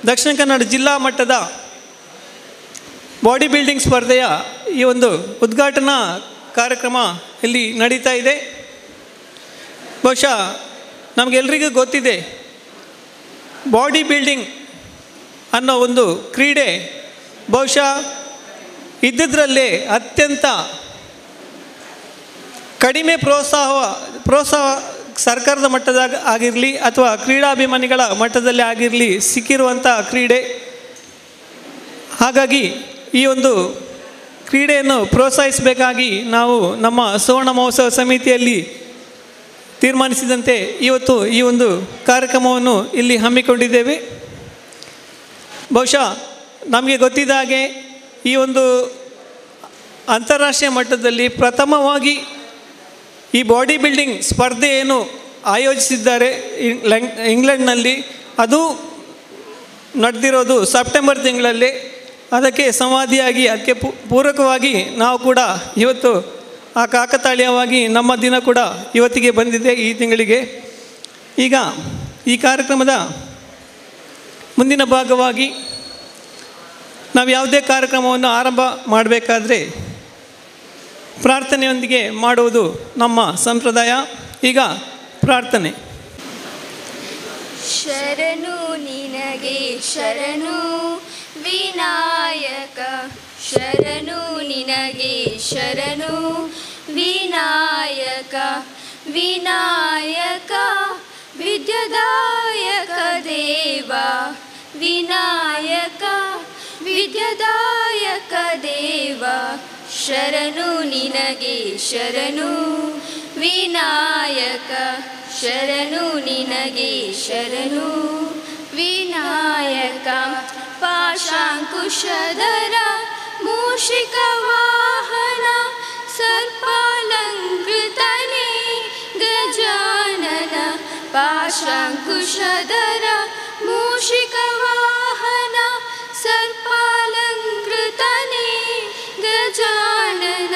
ದಕ್ಷಿಣ ಕನ್ನಡ ಜಿಲ್ಲಾ ಮಟ್ಟದ ಬಾಡಿ ಬಿಲ್ಡಿಂಗ್ ಸ್ಪರ್ಧೆಯ ಈ ಒಂದು ಉದ್ಘಾಟನಾ ಕಾರ್ಯಕ್ರಮ ಇಲ್ಲಿ ನಡೀತಾ ಇದೆ. ಬಹುಶಃ ನಮಗೆಲ್ಲರಿಗೂ ಗೊತ್ತಿದೆ, ಬಾಡಿ ಬಿಲ್ಡಿಂಗ್ ಅನ್ನೋ ಒಂದು ಕ್ರೀಡೆ ಬಹುಶಃ ಇದ್ದಿದ್ದರಲ್ಲೇ ಅತ್ಯಂತ ಕಡಿಮೆ ಪ್ರೋತ್ಸಾಹ ಸರ್ಕಾರದ ಮಟ್ಟದಾಗ ಆಗಿರಲಿ ಅಥವಾ ಕ್ರೀಡಾಭಿಮಾನಿಗಳ ಮಟ್ಟದಲ್ಲಿ ಆಗಿರಲಿ ಸಿಕ್ಕಿರುವಂಥ ಕ್ರೀಡೆ. ಹಾಗಾಗಿ ಈ ಒಂದು ಕ್ರೀಡೆಯನ್ನು ಪ್ರೋತ್ಸಾಹಿಸಬೇಕಾಗಿ ನಾವು ನಮ್ಮ ಸುವರ್ಣ ಮಹೋತ್ಸವ ಸಮಿತಿಯಲ್ಲಿ ತೀರ್ಮಾನಿಸಿದಂತೆ ಇವತ್ತು ಈ ಒಂದು ಕಾರ್ಯಕ್ರಮವನ್ನು ಇಲ್ಲಿ ಹಮ್ಮಿಕೊಂಡಿದ್ದೇವೆ. ಬಹುಶಃ ನಮಗೆ ಗೊತ್ತಿದ್ದ ಹಾಗೆ ಈ ಒಂದು ಅಂತಾರಾಷ್ಟ್ರೀಯ ಮಟ್ಟದಲ್ಲಿ ಪ್ರಥಮವಾಗಿ ಈ ಬಾಡಿ ಬಿಲ್ಡಿಂಗ್ ಸ್ಪರ್ಧೆಯನ್ನು ಆಯೋಜಿಸಿದ್ದಾರೆ ಇಂಗ್ಲೆಂಡ್ನಲ್ಲಿ. ಅದು ನಡೆದಿರೋದು ಸೆಪ್ಟೆಂಬರ್ ತಿಂಗಳಲ್ಲಿ. ಅದಕ್ಕೆ ಸಂವಾದಿಯಾಗಿ, ಅದಕ್ಕೆ ಪೂರಕವಾಗಿ ನಾವು ಕೂಡ ಇವತ್ತು ಆ ಕಾಕತಾಳೀಯವಾಗಿ ನಮ್ಮ ದಿನ ಕೂಡ ಇವತ್ತಿಗೆ ಬಂದಿದೆ ಈ ತಿಂಗಳಿಗೆ. ಈಗ ಈ ಕಾರ್ಯಕ್ರಮದ ಮುಂದಿನ ಭಾಗವಾಗಿ ನಾವು ಯಾವುದೇ ಕಾರ್ಯಕ್ರಮವನ್ನು ಆರಂಭ ಮಾಡಬೇಕಾದ್ರೆ ಪ್ರಾರ್ಥನೆಯೊಂದಿಗೆ ಮಾಡುವುದು ನಮ್ಮ ಸಂಪ್ರದಾಯ. ಈಗ ಪ್ರಾರ್ಥನೆ. ಶರಣು ನಿನಗೆ ಶರಣು ವಿನಾಯಕ, ಶರಣು ನಿನಗೆ ಶರಣು ವಿನಾಯಕ, ವಿನಾಯಕ ವಿದ್ಯಾದಾಯಕ ದೇವ, ವಿನಾಯಕ ವಿದ್ಯಾದಾಯಕ ದೇವ, ಶರಣು ನಿನಗೆ ಶರಣು ವಿನಾಯಕ, ಶರಣು ನಿನಗೆ ಶರಣು ವಿನಾಯಕ. ಪಾಶಾಂಕುಶಧರ ಮೂಷಿಕ ವಾಹನ ಸರ್ಪಾಲಂಕೃತನೇ ಗಜಾನನ, ಪಾಶಾಂಕುಶಧರ ಮೂಷಿಕ ವಾಹನ ಸರ್ಪಾಲಂಕೃತನೇ ಗಜಾನನ,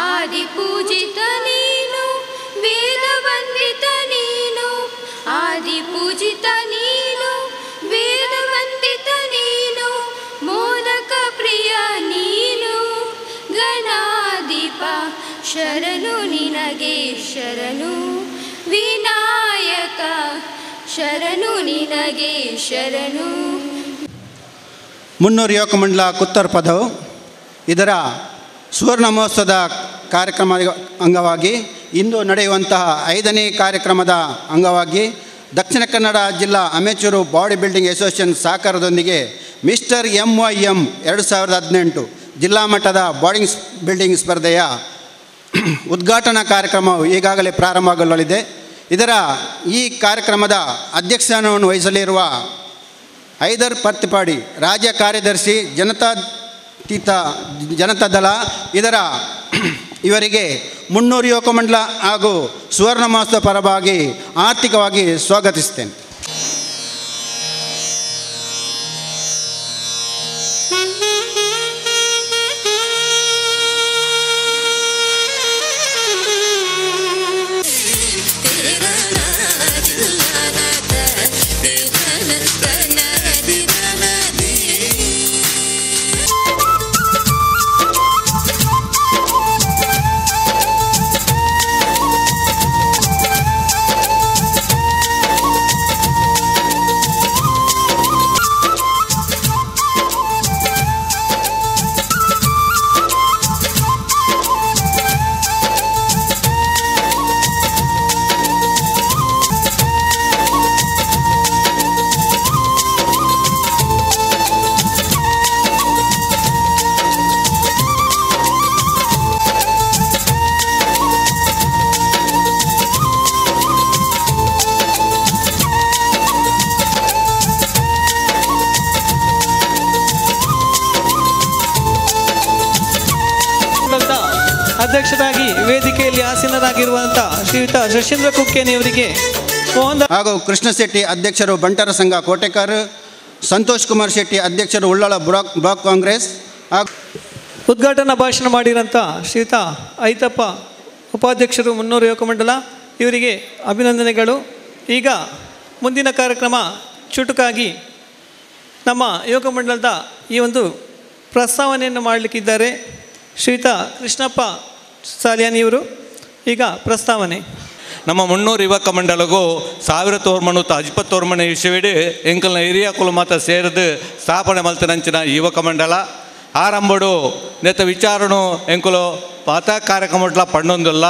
ಆದಿಪೂಜಿತ ನೀನು ವೇದವಂದಿತ ನೀನು, ಆದಿಪೂಜಿತ ನೀನು ವೇದವಂದಿತ ನೀನು, ಮೋದಕ ಪ್ರಿಯ ನೀನು ಗಣಾಧಿಪ, ಶರಣು ನಿನಗೆ ಶರಣು ವಿನಾಯಕ, ಶರಣು ನಿನಗೆ ಶರಣು. ಮುನ್ನೂರು ಯುವಕ ಮಂಡಲ ಕುತ್ತರ್ ಪದವು ಇದರ ಸುವರ್ಣ ಮಹೋತ್ಸವದ ಕಾರ್ಯಕ್ರಮ ಅಂಗವಾಗಿ ಇಂದು ನಡೆಯುವಂತಹ 5ನೇ ಕಾರ್ಯಕ್ರಮದ ಅಂಗವಾಗಿ ದಕ್ಷಿಣ ಕನ್ನಡ ಜಿಲ್ಲಾ ಅಮೆಚೂರು ಬಾಡಿ ಬಿಲ್ಡಿಂಗ್ ಅಸೋಸಿಯೇಷನ್ ಸಹಕಾರದೊಂದಿಗೆ ಮಿಸ್ಟರ್ MYM 2018 ಜಿಲ್ಲಾ ಮಟ್ಟದ ಬಾಡಿ ಬಿಲ್ಡಿಂಗ್ ಸ್ಪರ್ಧೆಯ ಉದ್ಘಾಟನಾ ಕಾರ್ಯಕ್ರಮವು ಈಗಾಗಲೇ ಪ್ರಾರಂಭಗೊಳ್ಳಲಿದೆ. ಇದರ ಈ ಕಾರ್ಯಕ್ರಮದ ಅಧ್ಯಕ್ಷಸ್ಥಾನವನ್ನು ವಹಿಸಲಿರುವ ಹೈದರ್ ಪರ್ತಿಪಾಡಿ, ರಾಜ್ಯ ಕಾರ್ಯದರ್ಶಿ ಜನತಾದಳ, ಇದರ ಇವರಿಗೆ ಮುನ್ನೂರು ಯುವಕ ಮಂಡಲ ಹಾಗೂ ಸುವರ್ಣ ಮಹೋತ್ಸವ ಪರವಾಗಿ ಆರ್ಥಿಕವಾಗಿ ಸ್ವಾಗತಿಸುತ್ತೇನೆ. ಅಧ್ಯಕ್ಷರಾಗಿ ವೇದಿಕೆಯಲ್ಲಿ ಆಸೀನರಾಗಿರುವಂಥ ಶ್ರೀಯುತ ಶಶೀಂದ್ರ ಕುಕ್ಕೇನಿಯವರಿಗೆ ಮೋಹನ್ ಹಾಗೂ ಕೃಷ್ಣ ಶೆಟ್ಟಿ ಅಧ್ಯಕ್ಷರು ಬಂಟರ ಸಂಘ ಕೋಟೆಕಾರ್, ಸಂತೋಷ್ ಕುಮಾರ್ ಶೆಟ್ಟಿ ಅಧ್ಯಕ್ಷರು ಉಳ್ಳಾಲ ಬ್ಲಾಕ್ ಕಾಂಗ್ರೆಸ್ ಹಾಗೂ ಉದ್ಘಾಟನಾ ಭಾಷಣ ಮಾಡಿರೋಂಥ ಶ್ರೀಯುತ ಐತಪ್ಪ ಉಪಾಧ್ಯಕ್ಷರು ಮುನ್ನೂರು ಯುವಕ ಮಂಡಲ ಇವರಿಗೆ ಅಭಿನಂದನೆಗಳು. ಈಗ ಮುಂದಿನ ಕಾರ್ಯಕ್ರಮ ಚುಟುಕಾಗಿ ನಮ್ಮ ಯುವಕ ಮಂಡಲದ ಈ ಒಂದು ಪ್ರಸ್ತಾವನೆಯನ್ನು ಮಾಡಲಿಕ್ಕಿದ್ದಾರೆ ಶ್ರೀಯುತ ಕೃಷ್ಣಪ್ಪ ಸಾಲಿಯಾನಿಯವರು. ಈಗ ಪ್ರಸ್ತಾವನೆ. ನಮ್ಮ ಮುನ್ನೂರು ಯುವಕ ಮಂಡಲಗೂ 1959 ಇಸವಿಡು ಎಂಕಲ್ನ ಹಿರಿಯ ಕುಲಮತ ಸೇರಿದು ಸ್ಥಾಪನೆ ಮಲ್ತನಂಚಿನ ಯುವಕ ಮಂಡಲ ಆರಂಭಡು ನೆತ್ತ ವಿಚಾರಣು ಎಂಕುಲು ಪಾತ ಕಾರ್ಯಕ್ರಮಟ್ಲ ಪಣ್ಣೊಂದುಲ್ಲ.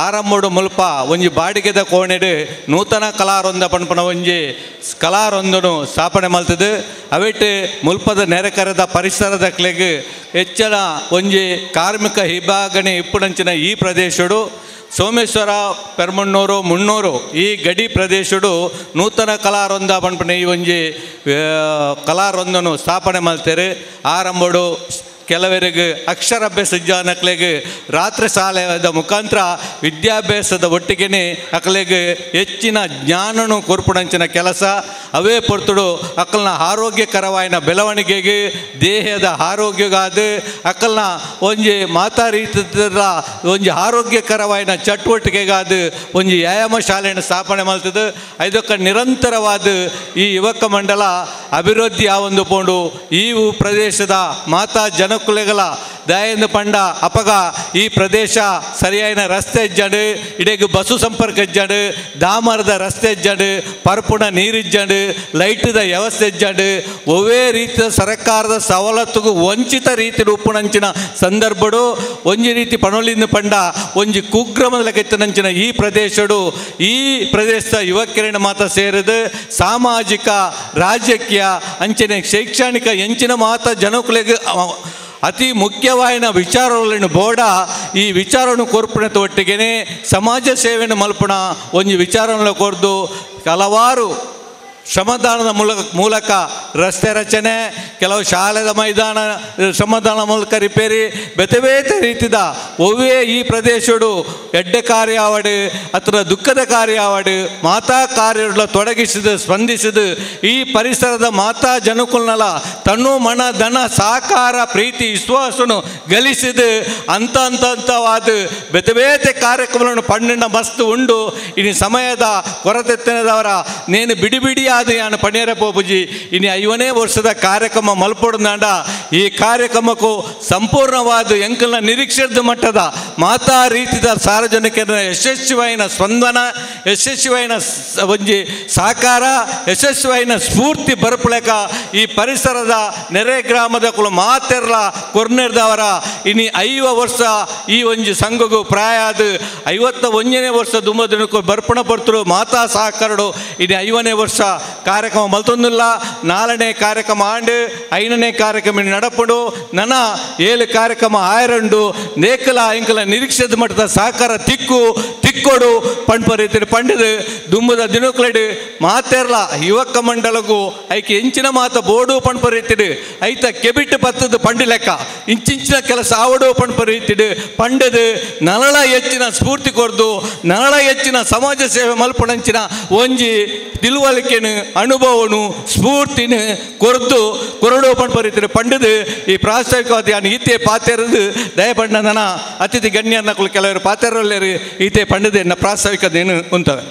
ಆರಂಭಡು ಮುಲ್ಪ ಒಂಜಿ ಬಾಡಿಗೆದ ಕೋಣೆಡು ನೂತನ ಕಲಾರೊಂದ ಪಣ್ಪನ ಒಂಜಿ ಕಲಾರೊಂದನು ಸ್ಥಾಪನೆ ಮಲ್ತದು. ಅವೆಟ್ಟು ಮುಲ್ಪದ ನೆರೆಕರೆದ ಪರಿಸರದ ಕ್ಲೆಗ್ ಹೆಚ್ಚಿನ ಒಂಜಿ ಕಾರ್ಮಿಕ ವಿಭಾಗನೆ ಇಪ್ಪುನಂಚಿನ ಈ ಪ್ರದೇಶಡು ಸೋಮೇಶ್ವರ ಪೆರ್ಮಣ್ಣೂರು ಮುನ್ನೂರು ಈ ಗಡಿ ಪ್ರದೇಶಡು ನೂತನ ಕಲಾರೊಂದ ಪಣ್ಪನ ಈ ಒಂಜಿ ಕಲಾರೊಂದನು ಸ್ಥಾಪನೆ ಮಲ್ತೇರು. ಆರಂಭಡು ಕೆಲವರಿಗೆ ಅಕ್ಷರಾಭ್ಯಾಸ ಇಜ್ಜಾನಕ್ಲೆಗ್ ರಾತ್ರಿ ಶಾಲೆದ ಮುಖಾಂತರ ವಿದ್ಯಾಭ್ಯಾಸದ ಒಟ್ಟಿಗೆನೆ ಅಕ್ಲೆಗ್ ಹೆಚ್ಚಿನ ಜ್ಞಾನನು ಕೊರ್ಪುಣಂಚಿನ ಕೆಲಸ. ಅವೇ ಪೊರ್ತುಡು ಅಕ್ಕಲ್ನ ಆರೋಗ್ಯಕರವಾಯಿನ ಬೆಳವಣಿಗೆಗೆ ದೇಹದ ಆರೋಗ್ಯಗಾದ ಅಕ್ಕಲ್ನ ಒಂಜಿ ಮಾತಾ ರೀತಿಯ ಒಂಜಿ ಆರೋಗ್ಯಕರವಾಯಿನ ಚಟುವಟಿಕೆಗಾದ ಒಂಜಿ ವ್ಯಾಯಾಮ ಶಾಲೆಯನ್ನು ಸ್ಥಾಪನೆ ಮಾಡ್ತದೆ. ಇದಕ್ಕೆ ನಿರಂತರವಾದ ಈ ಯುವಕ ಮಂಡಲ ಅಭಿವೃದ್ಧಿ ಆವೊಂದು ಪೋಂಡು ಈ ಪ್ರದೇಶದ ಮಾತಾ ಜನಕುಲೆಗಳ ದಯೆಂದು ಪಂಡ ಅಪಗ ಈ ಪ್ರದೇಶ ಸರಿಯಾದ ರಸ್ತೆ ಇಜ್ಜಾಡು, ಇಡೀ ಬಸ್ಸು ಸಂಪರ್ಕ ಇಜ್ಜಾಡು, ದಾಮರದ ರಸ್ತೆ ಇಜ್ಜಾಡು, ಪರ್ಪುಣ ನೀರಿಜ್ಜಾಡು, ಲೈಟ್ದ ವ್ಯವಸ್ಥೆ ಇಜ್ಜಾಡು, ಒವ್ವೇ ರೀತಿಯ ಸರ್ಕಾರದ ಸವಲತ್ತುಗೂ ವಂಚಿತ ರೀತಿಯ ಉಪ್ಪುನಂಚಿನ ಸಂದರ್ಭಡು ಒಂಜಿ ರೀತಿ ಪಣೊಲಿಂದ ಪಂಡ ಒಂಜಿ ಕುಗ್ರಾಮದ ಲೆಕ್ಕಿತ್ತನಂಚಿನ ಈ ಪ್ರದೇಶಡು ಈ ಪ್ರದೇಶದ ಯುವಕರನ್ನು ಮಾತ್ರ ಸೇರಿದು ಸಾಮಾಜಿಕ ರಾಜಕೀಯ ಅಂಚನೆ ಶೈಕ್ಷಣಿಕ ಎಂಚಿನ ಮಾತ ಜನಕುಲೆಗೆ ಅತಿ ಮುಖ್ಯವಾಯಿನ ವಿಚಾರಗಳನ್ನು ಬೋಡ ಈ ವಿಚಾರವನ್ನು ಕೋರ್ಪುಣದ ಒಟ್ಟಿಗೆನೆ ಸಮಾಜ ಸೇವೆಯನ್ನು ಮಲ್ಪಣ ಒಂಜಿ ವಿಚಾರವನ್ನು ಕೋರ್ದು ಹಲವಾರು ಶ್ರಮದಾನದ ಮೂಲಕ ರಸ್ತೆ ರಚನೆ, ಕೆಲವು ಶಾಲೆದ ಮೈದಾನ ಶ್ರಮದಾನ ಮೂಲಕ ರಿಪೇರಿ, ಬೇತೆ ಬೇತೆ ರೀತಿದ ಒವ್ವೇ ಈ ಪ್ರದೇಶಡು ಎಡ್ಡೆ ಕಾರ್ಯಾವಡು ಅಥವಾ ದುಃಖದ ಕಾರ್ಯಾವಡು ಮಾತಾ ಕಾರ್ಯಗಳ ತೊಡಗಿಸಿದ ಸ್ಪಂದಿಸಿದ ಈ ಪರಿಸರದ ಮಾತಾ ಜನಕುಲ್ನಲ ತನ್ನು ಮನ ಧನ ಸಹಕಾರ ಪ್ರೀತಿ ವಿಶ್ವಾಸನು ಗಳಿಸಿದ ಅಂತ ಹಂತವಾದ ಬೇತೆ ಬೇತೆ ಕಾರ್ಯಕ್ರಮಗಳನ್ನು ಪಣ್ಣಿನ ಮಸ್ತು ಉಂಡು. ಇನ್ನು ಸಮಯದ ಕೊರತೆತ್ತನದವರ ನೇನು ಬಿಡಿ ಬಿಡಿ ಅದು ಯಾನು ಪಣೇರ ಪೋಪುಜಿ ಇನ್ನು 50ನೇ ವರ್ಷದ ಕಾರ್ಯಕ್ರಮ ಮಲ್ಪೊಡುಂದಾಂಡ ಈ ಕಾರ್ಯಕ್ರಮಕ್ಕೂ ಸಂಪೂರ್ಣವಾದ ಎಂಕಲ್ನ ನಿರೀಕ್ಷೆದ ಮಟ್ಟದ ಮಾತಾ ರೀತಿಯ ಸಾರ್ವಜನಿಕರ ಯಶಸ್ವಿಯಾಯಿನ ಸ್ಪಂದನ, ಯಶಸ್ವಿಯಾಯಿನ ಒಂಜಿ ಸಹಕಾರ, ಯಶಸ್ವಿಯಾಯಿನ ಸ್ಫೂರ್ತಿ ಬರಪುಲೆಕ ಈ ಪರಿಸರದ ನೆರೆ ಗ್ರಾಮದ ಕುಲ ಮಾತೆರ್ಲ ಕೊರ್ನೆರ್ದವರ ಇನ್ನು 50 ವರ್ಷ ಈ ಒಂಜಿ ಸಂಘಗೂ ಪ್ರಾಯ ಅದು 51ನೇ ವರ್ಷ ದುಂಬದಿನಕ್ಕೂ ಬರ್ಪಣ ಪರ್ತರು ಮಾತಾ ಸಹಕಾರಡು ಇನ್ನು 50ನೇ ವರ್ಷ ಕಾರ್ಯಕ್ರಮ ಮಲ್ತೊಂದಿಲ್ಲ. 4ನೇ ಕಾರ್ಯಕ್ರಮ ಆಂಡು 5ನೇ ಕಾರ್ಯಕ್ರಮ ನಡಪಡು ನನ್ನ 7 ಕಾರ್ಯಕ್ರಮ ಆಯರಂಡು ನೇಕಲ ಇಂಕಲ ನಿರೀಕ್ಷೆದ ಮಟ್ಟದ ಸಹಕಾರ ತಿಕ್ಕು ತಿಕ್ಕೊಡು ಪಂಡ್ಪ ರೀತಿ ಪಂಡಿದು ದುಂಬದ ದಿನಕ್ಲೆಡು ಮಾತೆರ್ಲ ಯುವಕ ಮಂಡಲಗೂ ಐಕೆ ಎಂಚಿನ ಮಾತ ಬೋಡು ಪಂಡ್ಪ ರೀತಿಡು ಐತ ಕೆಬಿಟ್ಟು ಬತ್ತದ ಪಂಡಿ ಲೆಕ್ಕ ಇಂಚಿಂಚಿನ ಕೆಲಸ ಆವಡು ಪಂಡ್ಪ ರೀತಿಡು ಪಂಡದು ನರಳ ಹೆಚ್ಚಿನ ಸ್ಫೂರ್ತಿ ಕೊರ್ದು ನರಳ ಹೆಚ್ಚಿನ ಸಮಾಜ ಸೇವೆ ಮಲ್ಪಣಂಚಿನ ಒಂಜಿ ತಿಳುವಳಿಕೆನು ಅನುಭವನು ಸ್ಫೂರ್ತಿನ ಕೊರದು ಕೊರಡು ಪಂಡ್ಪ ರೀತಿಡು ಪಂಡದು ಈ ಪ್ರಾಸ್ತಾವಿಕವಾದ ಯಾನು ಈತೆ ಪಾತೆರದು ದಯಪಂಡನ ಅತಿಥಿ ಗಣ್ಯರನ್ನ ಕೆಲವರು ಪಾತೆರಲ್ಲೇರು ಈತೆ ಪಂಡದು ಎನ್ನ ಪ್ರಾಸ್ತಾವಿಕದೇನು ಉಂಟವೆ.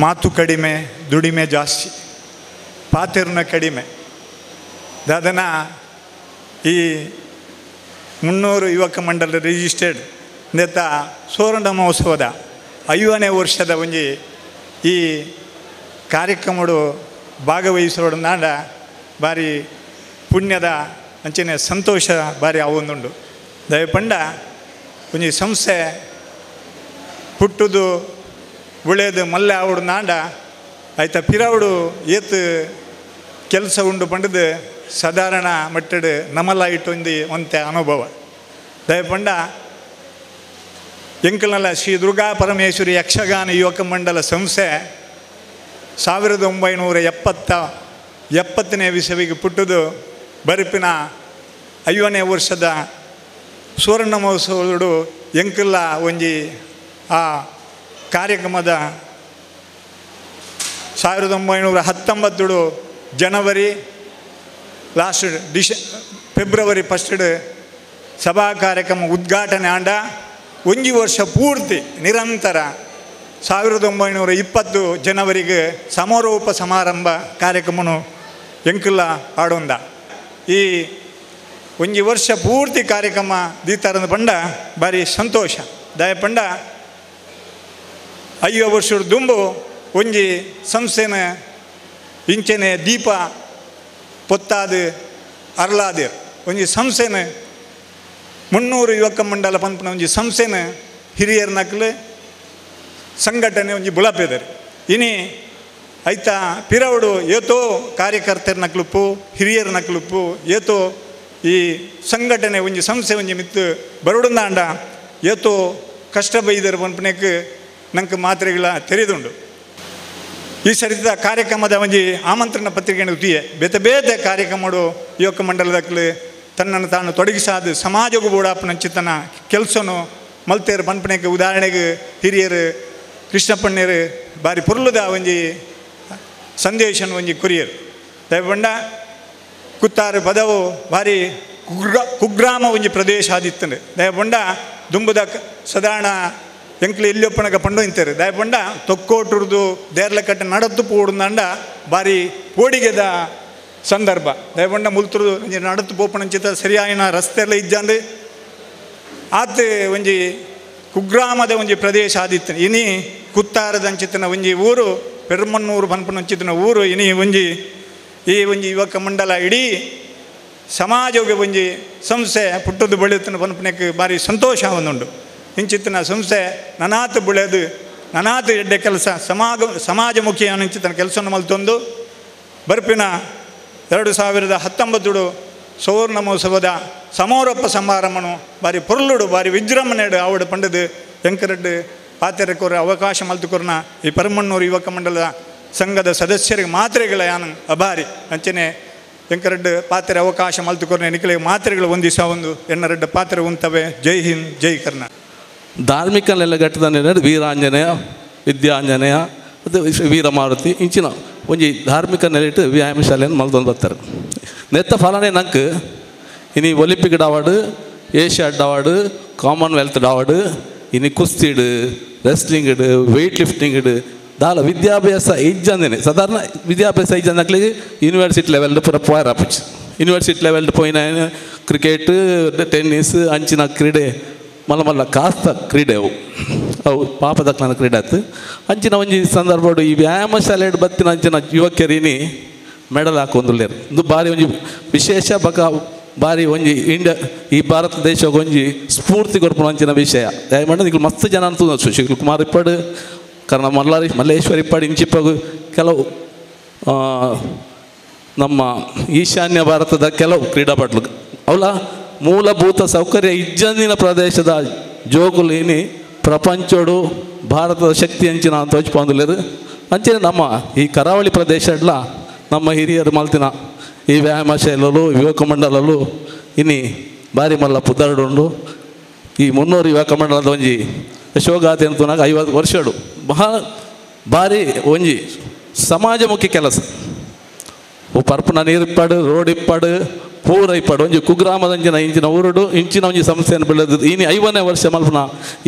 ಮಾತು ಕಡಿಮೆ, ದುಡಿಮೆ ಜಾಸ್ತಿ, ಪಾತೆರ್ನ ಕಡಿಮೆ. ದಾದನ ಈ 300 ಯುವಕ ಮಂಡಲ ರಿಜಿಸ್ಟರ್ಡ್ ನೇತ ಸುವರ್ಣ ಮಹೋತ್ಸವದ 50ನೇ ವರ್ಷದ ಒಂಜಿ ಈ ಕಾರ್ಯಕ್ರಮಡು ಭಾಗವಹಿಸೋಡು ನಾಡ ಭಾರಿ ಪುಣ್ಯದ ಅಂಚನೆ ಸಂತೋಷ ಭಾರಿ ಅವೊಂದುಂಡು. ದಯಪಂಡ ಒಂಜಿ ಸಂಸ್ಥೆ ಪುಟ್ಟುದು ಒಳ್ಳೆಯದು ಮಲ್ಲೆ ಆವಡು ನಾಂಡ ಆಯ್ತ ಪಿರಾವಡು ಏತ್ ಕೆಲಸ ಉಂಡು ಪಂಡದು ಸಾಧಾರಣ ಮಟ್ಟಡ್ ನಮಲಾಯಿಟ್ಟೊಂದು ಒಂತೆ ಅನುಭವ. ದಯಪಂಡ ಎಂಕಲ್ನಲ್ಲ ಶ್ರೀ ದುರ್ಗಾ ಪರಮೇಶ್ವರಿ ಯಕ್ಷಗಾನ ಯುವಕ ಮಂಡಲ ಸಂಸ್ಥೆ 1970ನೇ ವಿಸವಿಗೆ ಪುಟ್ಟುದು ಬರುಪಿನ 50ನೇ ವರ್ಷದ ಸುವರ್ಣ ಮಹೋತ್ಸವಡು ಎಂಕಲ್ಲ ಒಂಜಿ ಆ ಕಾರ್ಯಕ್ರಮದ 1919 ಜನವರಿ ಲಾಸ್ಟ್ ಫೆಬ್ರವರಿ 1 ಸಭಾ ಕಾರ್ಯಕ್ರಮ ಉದ್ಘಾಟನೆ ಆಂಡ ಒಂಜಿ ವರ್ಷ ಪೂರ್ತಿ ನಿರಂತರ 1920 ಜನವರಿಗೆ ಸಮಾರೋಪ ಸಮಾರಂಭ ಕಾರ್ಯಕ್ರಮನು ಎಂಕಲ್ಲ ಆಡೊಂದ. ಈ ಒಂಜಿ ವರ್ಷ ಪೂರ್ತಿ ಕಾರ್ಯಕ್ರಮ ದೀತಾರಂದ ಪಂಡ ಭಾರಿ ಸಂತೋಷ. ದಯಪಂಡ 50 ವರ್ಷದ ದುಂಬು ಒಂಜಿ ಸಂಸ್ಥೆನ ಇಂಚೆನೆ ದೀಪ ಪೊತ್ತಾದ ಅರ್ಲಾದ ಒಂಜಿ ಸಂಸ್ಥೆನ 300 ಯುವಕ ಮಂಡಲ ಪಂಪನ ಒಂಜಿ ಸಂಸ್ಥೆನ ಹಿರಿಯರ ನಕಲು ಸಂಘಟನೆ ಒಂಜಿ ಬುಳಪೆದರು. ಇನಿ ಐತ ಪಿರವಡು ಏತೋ ಕಾರ್ಯಕರ್ತರ ನಕಲುಪ್ಪು ಹಿರಿಯರ ನಕಲುಪ್ಪು ಏತೋ ಈ ಸಂಘಟನೆ ಒಂಜಿ ಸಂಸ್ಥೆ ಒಂಜಿ ಮಿತ್ತು ಬರುಡುಂದಾಂಡ ಏತೋ ಕಷ್ಟ ಬೈದರು ಪಂಪನೆಕ್ ನಂಗೆ ಮಾತ್ರೆಗಳ ತೆರೆದುಂಡು. ಈ ಸರಿತ ಕಾರ್ಯಕ್ರಮದ ಒಂಜಿ ಆಮಂತ್ರಣ ಪತ್ರಿಕೆಯನ್ನು ಉತ್ತಿಯೆ ಬೇತೆ ಬೇತೆ ಕಾರ್ಯಕ್ರಮಡು ಯುವಕ ಮಂಡಲದಕ್ಕಲು ತನ್ನನ್ನು ತಾನು ತೊಡಗಿಸಾದ ಸಮಾಜಕ್ಕೂ ಬೋಡಾಪನಂಚಿತನ ಕೆಲಸನು ಮಲ್ತೇರು ಪನ್ಪನೆಗೆ ಉದಾಹರಣೆಗೆ ಹಿರಿಯರು ಕೃಷ್ಣಪ್ಪಣ್ಣರು ಬಾರಿ ಪೊರ್ಲುದ ಒಂಜಿ ಸಂದೇಶನ ಒಂಜಿ ಕೊರಿಯರು. ದಯಪಂಡ ಕುತ್ತಾರು ಪದವು ಭಾರಿ ಕುಗ್ರಾಮ ಒಂಜಿ ಪ್ರದೇಶ ಆದಿತ್ತಂಡು. ದಯಪಂಡ ದುಂಬುದ ಸಾಧಾರಣ ಎಂಕ್ಲು ಎಲ್ಲಿಯೊಪ್ಪನಗ ಪಂಡು ಇಂತಾರೆ. ದಯಪಂಡ ತೊಕ್ಕೋಟುರ್ದು ದೇರ್ಲಕಟ್ಟೆ ನಡತ್ತು ಪೋಡುಂದಂಡ ಭಾರಿ ಪೋಡಿಗೆದ ಸಂದರ್ಭ. ದಯಪಂಡ ಮುಲ್ತುರು ಒಂಜಿ ನಡತ್ತು ಪೋಪಣಂಚಿತ ಸರಿಯಾಯಿನ ರಸ್ತೆ ಎಲ್ಲ ಇಜ್ಜಾಂಡು ಆತ ಒಂಜಿ ಕುಗ್ರಾಮದ ಒಂಜಿ ಪ್ರದೇಶ ಆದಿತ್ತು. ಇನಿ ಕುತ್ತಾರದಂಚಿತನ ಒಂಜಿ ಊರು ಪೆರ್ಮನ್ನೂರು ಪನ್ಪನಂಚಿತನ ಊರು ಇನಿ ಒಂಜಿ ಈ ಒಂಜಿ ಯುವಕ ಮಂಡಲ ಇಡೀ ಸಮಾಜಕ್ಕೆ ಒಂಜಿ ಸಂಸ್ಥೆ ಪುಟ್ಟದ್ದು ಬೆಳೆಯುತ್ತನ ಪನ್ಪನೆಕ್ ಭಾರಿ ಸಂತೋಷ ಒಂದುಂಡು. ಇಂಚಿತ್ತನ ಸಂಸ್ಥೆ ನನಾತು ಬೆಳೆದು ನನಾತು ಎಡ್ಡೆ ಕೆಲಸ ಸಮಾಜಮುಖಿ ಅನಿಂಚಿತನ ಕೆಲಸವನ್ನು ಮಲ್ತೊಂದು ಬರ್ಪಿನ 2019 ಸುವರ್ಣ ಮಹೋತ್ಸವದ ಸಮಾರೋಪ ಸಮಾರಂಭನು ಭಾರಿ ಪೊರ್ಲುಡು ಭಾರಿ ವಿಜೃಂಭಣೆಡು ಆವಡು ಪಂಡದು ಎಂಕರಡ್ಡು ಪಾತೆರಕೋರ ಅವಕಾಶ ಮಲ್ತುಕೊರ್ನ ಈ ಪರಮಣ್ಣೂರು ಯುವಕ ಮಂಡಲದ ಸಂಘದ ಸದಸ್ಯರಿಗೆ ಮಾತ್ರೆಗಳ ಯಾನು ಅಭಾರಿ ಅಂಚನೆ ಎಂಕರಡ್ಡು ಪಾತ್ರೆ ಅವಕಾಶ ಮಲ್ತುಕೊರ್ನ ನಿಕಲೆ ಮಾತ್ರೆಗಳು ಒಂದಿಸ ಒಂದು ಎನ್ನರಡ್ಡು ಪಾತ್ರೆ ಉಂತವೆ. ಜೈ ಹಿಂದ್, ಜೈ ಕರ್ನಾಟಕ. ಧಾರ್ಮಿಕ ನೆಲೆಗಟ್ಟದ ವೀರಾಂಜನೇಯ, ವಿದ್ಯಾಂಜನೇಯ ಮತ್ತು ವೀರಮಾರುತಿ ಇಂಚಿನ ಒಂಜಿ ಧಾರ್ಮಿಕ ನೆಲೆಯಿಟ್ಟು ವ್ಯಾಯಾಮ ಶಾಲೆಯನ್ನು ಮಲ್ತೊಂದು ಬರ್ತಾರೆ. ನೆತ್ತ ಫಲನೇ ನಂಗೆ ಇನಿ ಒಲಿಂಪಿಕ್ ಡಾವಾಡು, ಏಷ್ಯಾಡ್ ಡಾವಾಡು, ಕಾಮನ್ವೆಲ್ತ್ ಡಾವಾಡು, ಇನಿ ಕುಸ್ತಿಡು, ರೆಸ್ಲಿಂಗ್ ಇಡು, ವೆಯ್ಟ್ ಲಿಫ್ಟಿಂಗ್ ಇಡು ದಾಲ ವಿದ್ಯಾಭ್ಯಾಸ ಇಜ್ಜಂದೇನೆ. ಸಾಧಾರಣ ವಿದ್ಯಾಭ್ಯಾಸ ಇಜ್ಜಂದಕ್ಲಿಗೆ ಯೂನಿವರ್ಸಿಟಿ ಲೆವೆಲ್ ಪೂರ ಪೋಯರ್ ಆಪುಜಿ. ಯೂನಿವರ್ಸಿಟಿ ಲೆವೆಲ್ ಪೋಯಿನ ಕ್ರಿಕೆಟ್, ಟೆನ್ನಿಸ್ ಅಂಚಿನ ಕ್ರೀಡೆ ಮಲ್ಲ ಮಲ್ಲ ಕಾಸ್ತ ಕ್ರೀಡೆ ಅವು ಅವು ಪಾಪದಕ್ಲನ ಕ್ರೀಡೆ ಆತು. ಅಂಚಿನ ಒಂಜಿ ಸಂದರ್ಭಡು ಈ ವ್ಯಾಯಾಮ ಶಾಲೆಡ್ ಬತ್ತಿನ ಅಂಚಿನ ಯುವಕರಿನಿ ಮೆಡಲ್ ಹಾಕೊಂದುಲ್ಲೇರು. ಇದು ಭಾರಿ ಒಂಜಿ ವಿಶೇಷ ಬಕ ಭಾರಿ ಒಂಜಿ ಇಂಡಿಯಾ ಈ ಭಾರತ ದೇಶಕ್ಕೆ ಒಂಜಿ ಸ್ಫೂರ್ತಿ ಕೊರ್ಪುನ ಅಂಚಿನ ವಿಷಯ. ದಯಮಾಡಿ ನಿಕ್ಲು ಮಸ್ತ್ ಜನ ಅಂತ ಸುಶೀಲ್ ಕುಮಾರ್ ಇಪ್ಪಡು, ಕರ್ಣ ಮಲ್ಲಾರಿ ಮಲ್ಲೇಶ್ವರಿ ಇಪ್ಪಡು, ಇಂಚಿಪ್ಪಗು ಕೆಲವು ನಮ್ಮ ಈಶಾನ್ಯ ಭಾರತದ ಕೆಲವು ಕ್ರೀಡಾಪಟುಲು ಅವಲ ಮೂಲಭೂತ ಸೌಕರ್ಯ ಇಜ್ಜಂದಿನ ಪ್ರದೇಶದ ಜೋಗುಲು ಇನಿ ಪ್ರಪಂಚೋಡು ಭಾರತದ ಶಕ್ತಿ ಅಂಚಿನ ಅಂತ ತೋಚ್ಪೊಂದುಲ್ಲೆರ್. ಅಂಚನೆ ನಮ್ಮ ಈ ಕರಾವಳಿ ಪ್ರದೇಶಡ್ಲ ನಮ್ಮ ಹಿರಿಯರು ಮಲ್ತಿನ ಈ ವ್ಯಾಯಾಮ ಶಾಲೆಲು ಯುವಕ ಮಂಡಲಲು ಇನಿ ಭಾರಿ ಮಲ್ಲ ಪುದರ್ಡುಂಡು. ಈ 300 ಯುವಕ ಮಂಡಲದ ಒಂಜಿ ಯಶೋಗಾಥೆ ಅಂತನಾಗ 50 ವರ್ಷಡು ಬಹಳ ಭಾರಿ ಒಂಜಿ ಸಮಾಜಮುಖಿ ಕೆಲಸ. ಪರ್ಪುನ ನೀರು ಇಪ್ಪಾಡು, ರೋಡ್ ಇಪ್ಪಾಡು, ಪೂರ ಇಪ್ಪಾಡು ಒಂಜಿ ಕುಗ್ರಾಮದಂಚಿನ ಇಂಚಿನ ಊರುಡು ಇಂಚಿನ ಒಂಜಿ ಸಂಸ್ಥೆಯನ್ನು ಬೆಳೆದು ಇನಿ 50ನೇ ವರ್ಷ ಮಲ್ಪುನ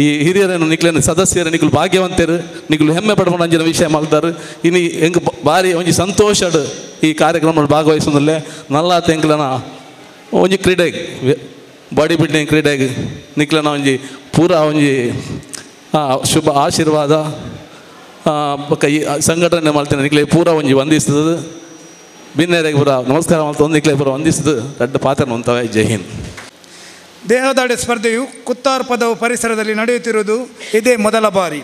ಈ ಹಿರಿಯರನ್ನು ನಿಕ್ಲೇನ ಸದಸ್ಯರು ನಿಕ್ಲು ಭಾಗ್ಯವಂತರು, ನಿಕ್ಲು ಹೆಮ್ಮೆ ಪಡ್ಪುನ ಅಂಚಿನ ವಿಷಯ ಮಲ್ತಾರು. ಇನಿ ಎಂಕ್ ಭಾರಿ ಒಂಜಿ ಸಂತೋಷಡ್ ಈ ಕಾರ್ಯಕ್ರಮ ಭಾಗವಹಿಸೋದಲ್ಲೇ ನಲ್ಲಾತ ಎಂಕ್ಲನ ಒಂಜಿ ಕ್ರೀಡೆಗೆ ಬಾಡಿ ಬಿಲ್ಡಿಂಗ್ ಕ್ರೀಡೆಗೆ ನಿಕ್ಲನ ಒಂಜಿ ಪೂರ ಒಂಜಿ ಶುಭ ಆಶೀರ್ವಾದ ಬೊಕ್ಕ ಈ ಸಂಘಟನೆ ಮಲ್ತಿನ ನಿಕ್ಲೆ ಪೂರ ಒಂಜಿ ವಂದಿಸ್ತದೆ. ಬಿನ್ನೆರೆಗೆ ಪೂರ ನಮಸ್ಕಾರ ಮಲ್ತೊಂದು ನಿಕ್ಲೆ ಪೂರ ವಂದಿಸ್ತದೆ. ದೊಡ್ಡ ಪಾತ್ರ ಅಂತವೆ. ಜೈ ಹಿಂದ್. ದೇಹದಾಢ್ಯ ಸ್ಪರ್ಧೆಯು ಕುತ್ತಾರ್ ಪದವು ಪರಿಸರದಲ್ಲಿ ನಡೆಯುತ್ತಿರುವುದು ಇದೇ ಮೊದಲ ಬಾರಿ.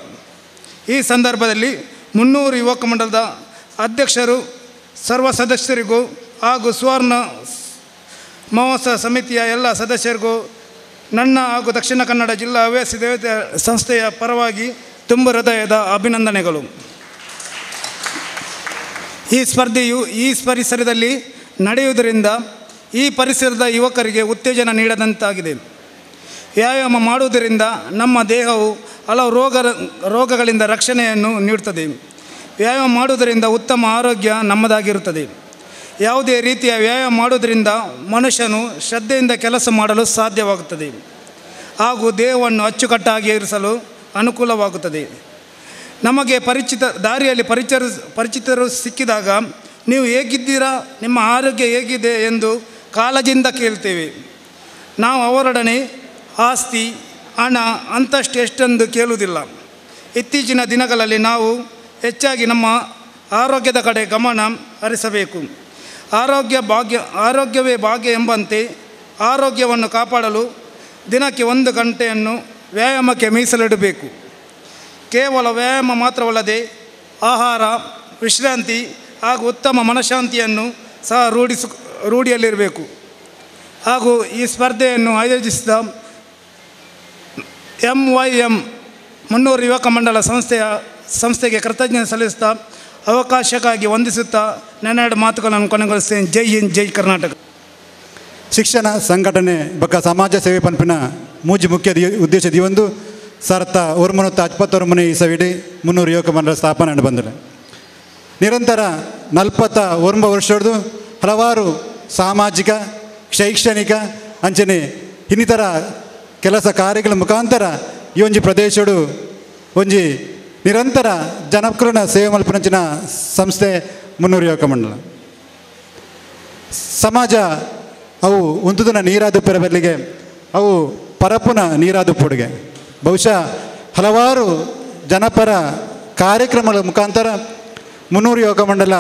ಈ ಸಂದರ್ಭದಲ್ಲಿ 300 ಯುವಕ ಮಂಡಲದ ಅಧ್ಯಕ್ಷರು, ಸರ್ವ ಸದಸ್ಯರಿಗೂ ಹಾಗೂ ಸುವರ್ಣ ಮಹೋತ್ಸವ ಸಮಿತಿಯ ಎಲ್ಲ ಸದಸ್ಯರಿಗೂ ನನ್ನ ಹಾಗೂ ದಕ್ಷಿಣ ಕನ್ನಡ ಜಿಲ್ಲಾ ಹವ್ಯಾಸಿ ದೇವತೆ ಸಂಸ್ಥೆಯ ಪರವಾಗಿ ತುಂಬ ಹೃದಯದ ಅಭಿನಂದನೆಗಳು. ಈ ಸ್ಪರ್ಧೆಯು ಈ ಪರಿಸರದಲ್ಲಿ ನಡೆಯುವುದರಿಂದ ಈ ಪರಿಸರದ ಯುವಕರಿಗೆ ಉತ್ತೇಜನ ನೀಡದಂತಾಗಿದೆ. ವ್ಯಾಯಾಮ ಮಾಡುವುದರಿಂದ ನಮ್ಮ ದೇಹವು ಹಲವು ರೋಗಗಳಿಂದ ರಕ್ಷಣೆಯನ್ನು ನೀಡುತ್ತದೆ. ವ್ಯಾಯಾಮ ಮಾಡುವುದರಿಂದ ಉತ್ತಮ ಆರೋಗ್ಯ ನಮ್ಮದಾಗಿರುತ್ತದೆ. ಯಾವುದೇ ರೀತಿಯ ವ್ಯಾಯಾಮ ಮಾಡುವುದರಿಂದ ಮನುಷ್ಯನು ಶ್ರದ್ಧೆಯಿಂದ ಕೆಲಸ ಮಾಡಲು ಸಾಧ್ಯವಾಗುತ್ತದೆ ಹಾಗೂ ದೇಹವನ್ನು ಅಚ್ಚುಕಟ್ಟಾಗಿ ಇರಿಸಲು ಅನುಕೂಲವಾಗುತ್ತದೆ. ನಮಗೆ ಪರಿಚಿತ ದಾರಿಯಲ್ಲಿ ಪರಿಚಿತರು ಸಿಕ್ಕಿದಾಗ ನೀವು ಹೇಗಿದ್ದೀರಾ, ನಿಮ್ಮ ಆರೋಗ್ಯ ಹೇಗಿದೆ ಎಂದು ಕಾಳಜಿಯಿಂದ ಕೇಳ್ತೇವೆ. ನಾವು ಅವರೊಡನೆ ಆಸ್ತಿ, ಹಣ, ಅಂತಸ್ತು ಎಷ್ಟೆಂದು ಕೇಳುವುದಿಲ್ಲ. ಇತ್ತೀಚಿನ ದಿನಗಳಲ್ಲಿ ನಾವು ಹೆಚ್ಚಾಗಿ ನಮ್ಮ ಆರೋಗ್ಯದ ಕಡೆ ಗಮನ ಹರಿಸಬೇಕು. ಆರೋಗ್ಯವೇ ಭಾಗ್ಯ ಎಂಬಂತೆ ಆರೋಗ್ಯವನ್ನು ಕಾಪಾಡಲು ದಿನಕ್ಕೆ 1 ಗಂಟೆಯನ್ನು ವ್ಯಾಯಾಮಕ್ಕೆ ಮೀಸಲಿಡಬೇಕು. ಕೇವಲ ವ್ಯಾಯಾಮ ಮಾತ್ರವಲ್ಲದೆ ಆಹಾರ, ವಿಶ್ರಾಂತಿ ಹಾಗೂ ಉತ್ತಮ ಮನಃಶಾಂತಿಯನ್ನು ಸಹ ರೂಢಿಯಲ್ಲಿರಬೇಕು. ಹಾಗೂ ಈ ಸ್ಪರ್ಧೆಯನ್ನು ಆಯೋಜಿಸಿದ MYM ಮುನ್ನೂರು ಯುವಕ ಮಂಡಲ ಸಂಸ್ಥೆಗೆ ಕೃತಜ್ಞತೆ ಸಲ್ಲಿಸುತ್ತಾ ಅವಕಾಶಕ್ಕಾಗಿ ವಂದಿಸುತ್ತಾ ನನ್ನೆರಡು ಮಾತುಗಳನ್ನು ಕೊನೆಗೊಳಿಸ್ತೇನೆ. ಜೈ ಹಿಂದ್, ಜೈ ಕರ್ನಾಟಕ. ಶಿಕ್ಷಣ ಸಂಘಟನೆ ಬಕ್ಕ ಸಮಾಜ ಸೇವೆ ಪನ್ಪಿನ ಮೂಜಿ ಮುಖ್ಯ ಉದ್ದೇಶ ದಿವೊಂದು ಸರ್ತ ಒರ್ಮನೊತ್ತ ಅಜ್ಪತ್ತೊರ್ಮನೆ ಇಸವಿಡಿ 300 ಯುವಕ ಮಂಡಲ ಸ್ಥಾಪನೆ ಬಂದರೆ ನಿರಂತರ 49 ವರ್ಷದ್ದು ಹಲವಾರು ಸಾಮಾಜಿಕ, ಶೈಕ್ಷಣಿಕ ಅಂಚನೆ ಇನ್ನಿತರ ಕೆಲಸ ಕಾರ್ಯಗಳ ಮುಖಾಂತರ ಈ ಒಂಜಿ ಪ್ರದೇಶಡು ಒಂಜಿ ನಿರಂತರ ಜನಕರಣ ಸೇವೆ ಮಲ್ಪನಂಚಿನ ಸಂಸ್ಥೆ 300 ಯುವಕ ಮಂಡಲ. ಸಮಾಜ ಅವು ಉಂತುದನ ನೀರಾದುಪ್ಪರ ಬದಲಿಗೆ ಅವು ಪರಪುನ ನೀರಾದುಪ್ಪುಡುಗೆ ಬಹುಶಃ ಹಲವಾರು ಜನಪರ ಕಾರ್ಯಕ್ರಮಗಳ ಮುಖಾಂತರ 300 ಯುವಕ ಮಂಡಲ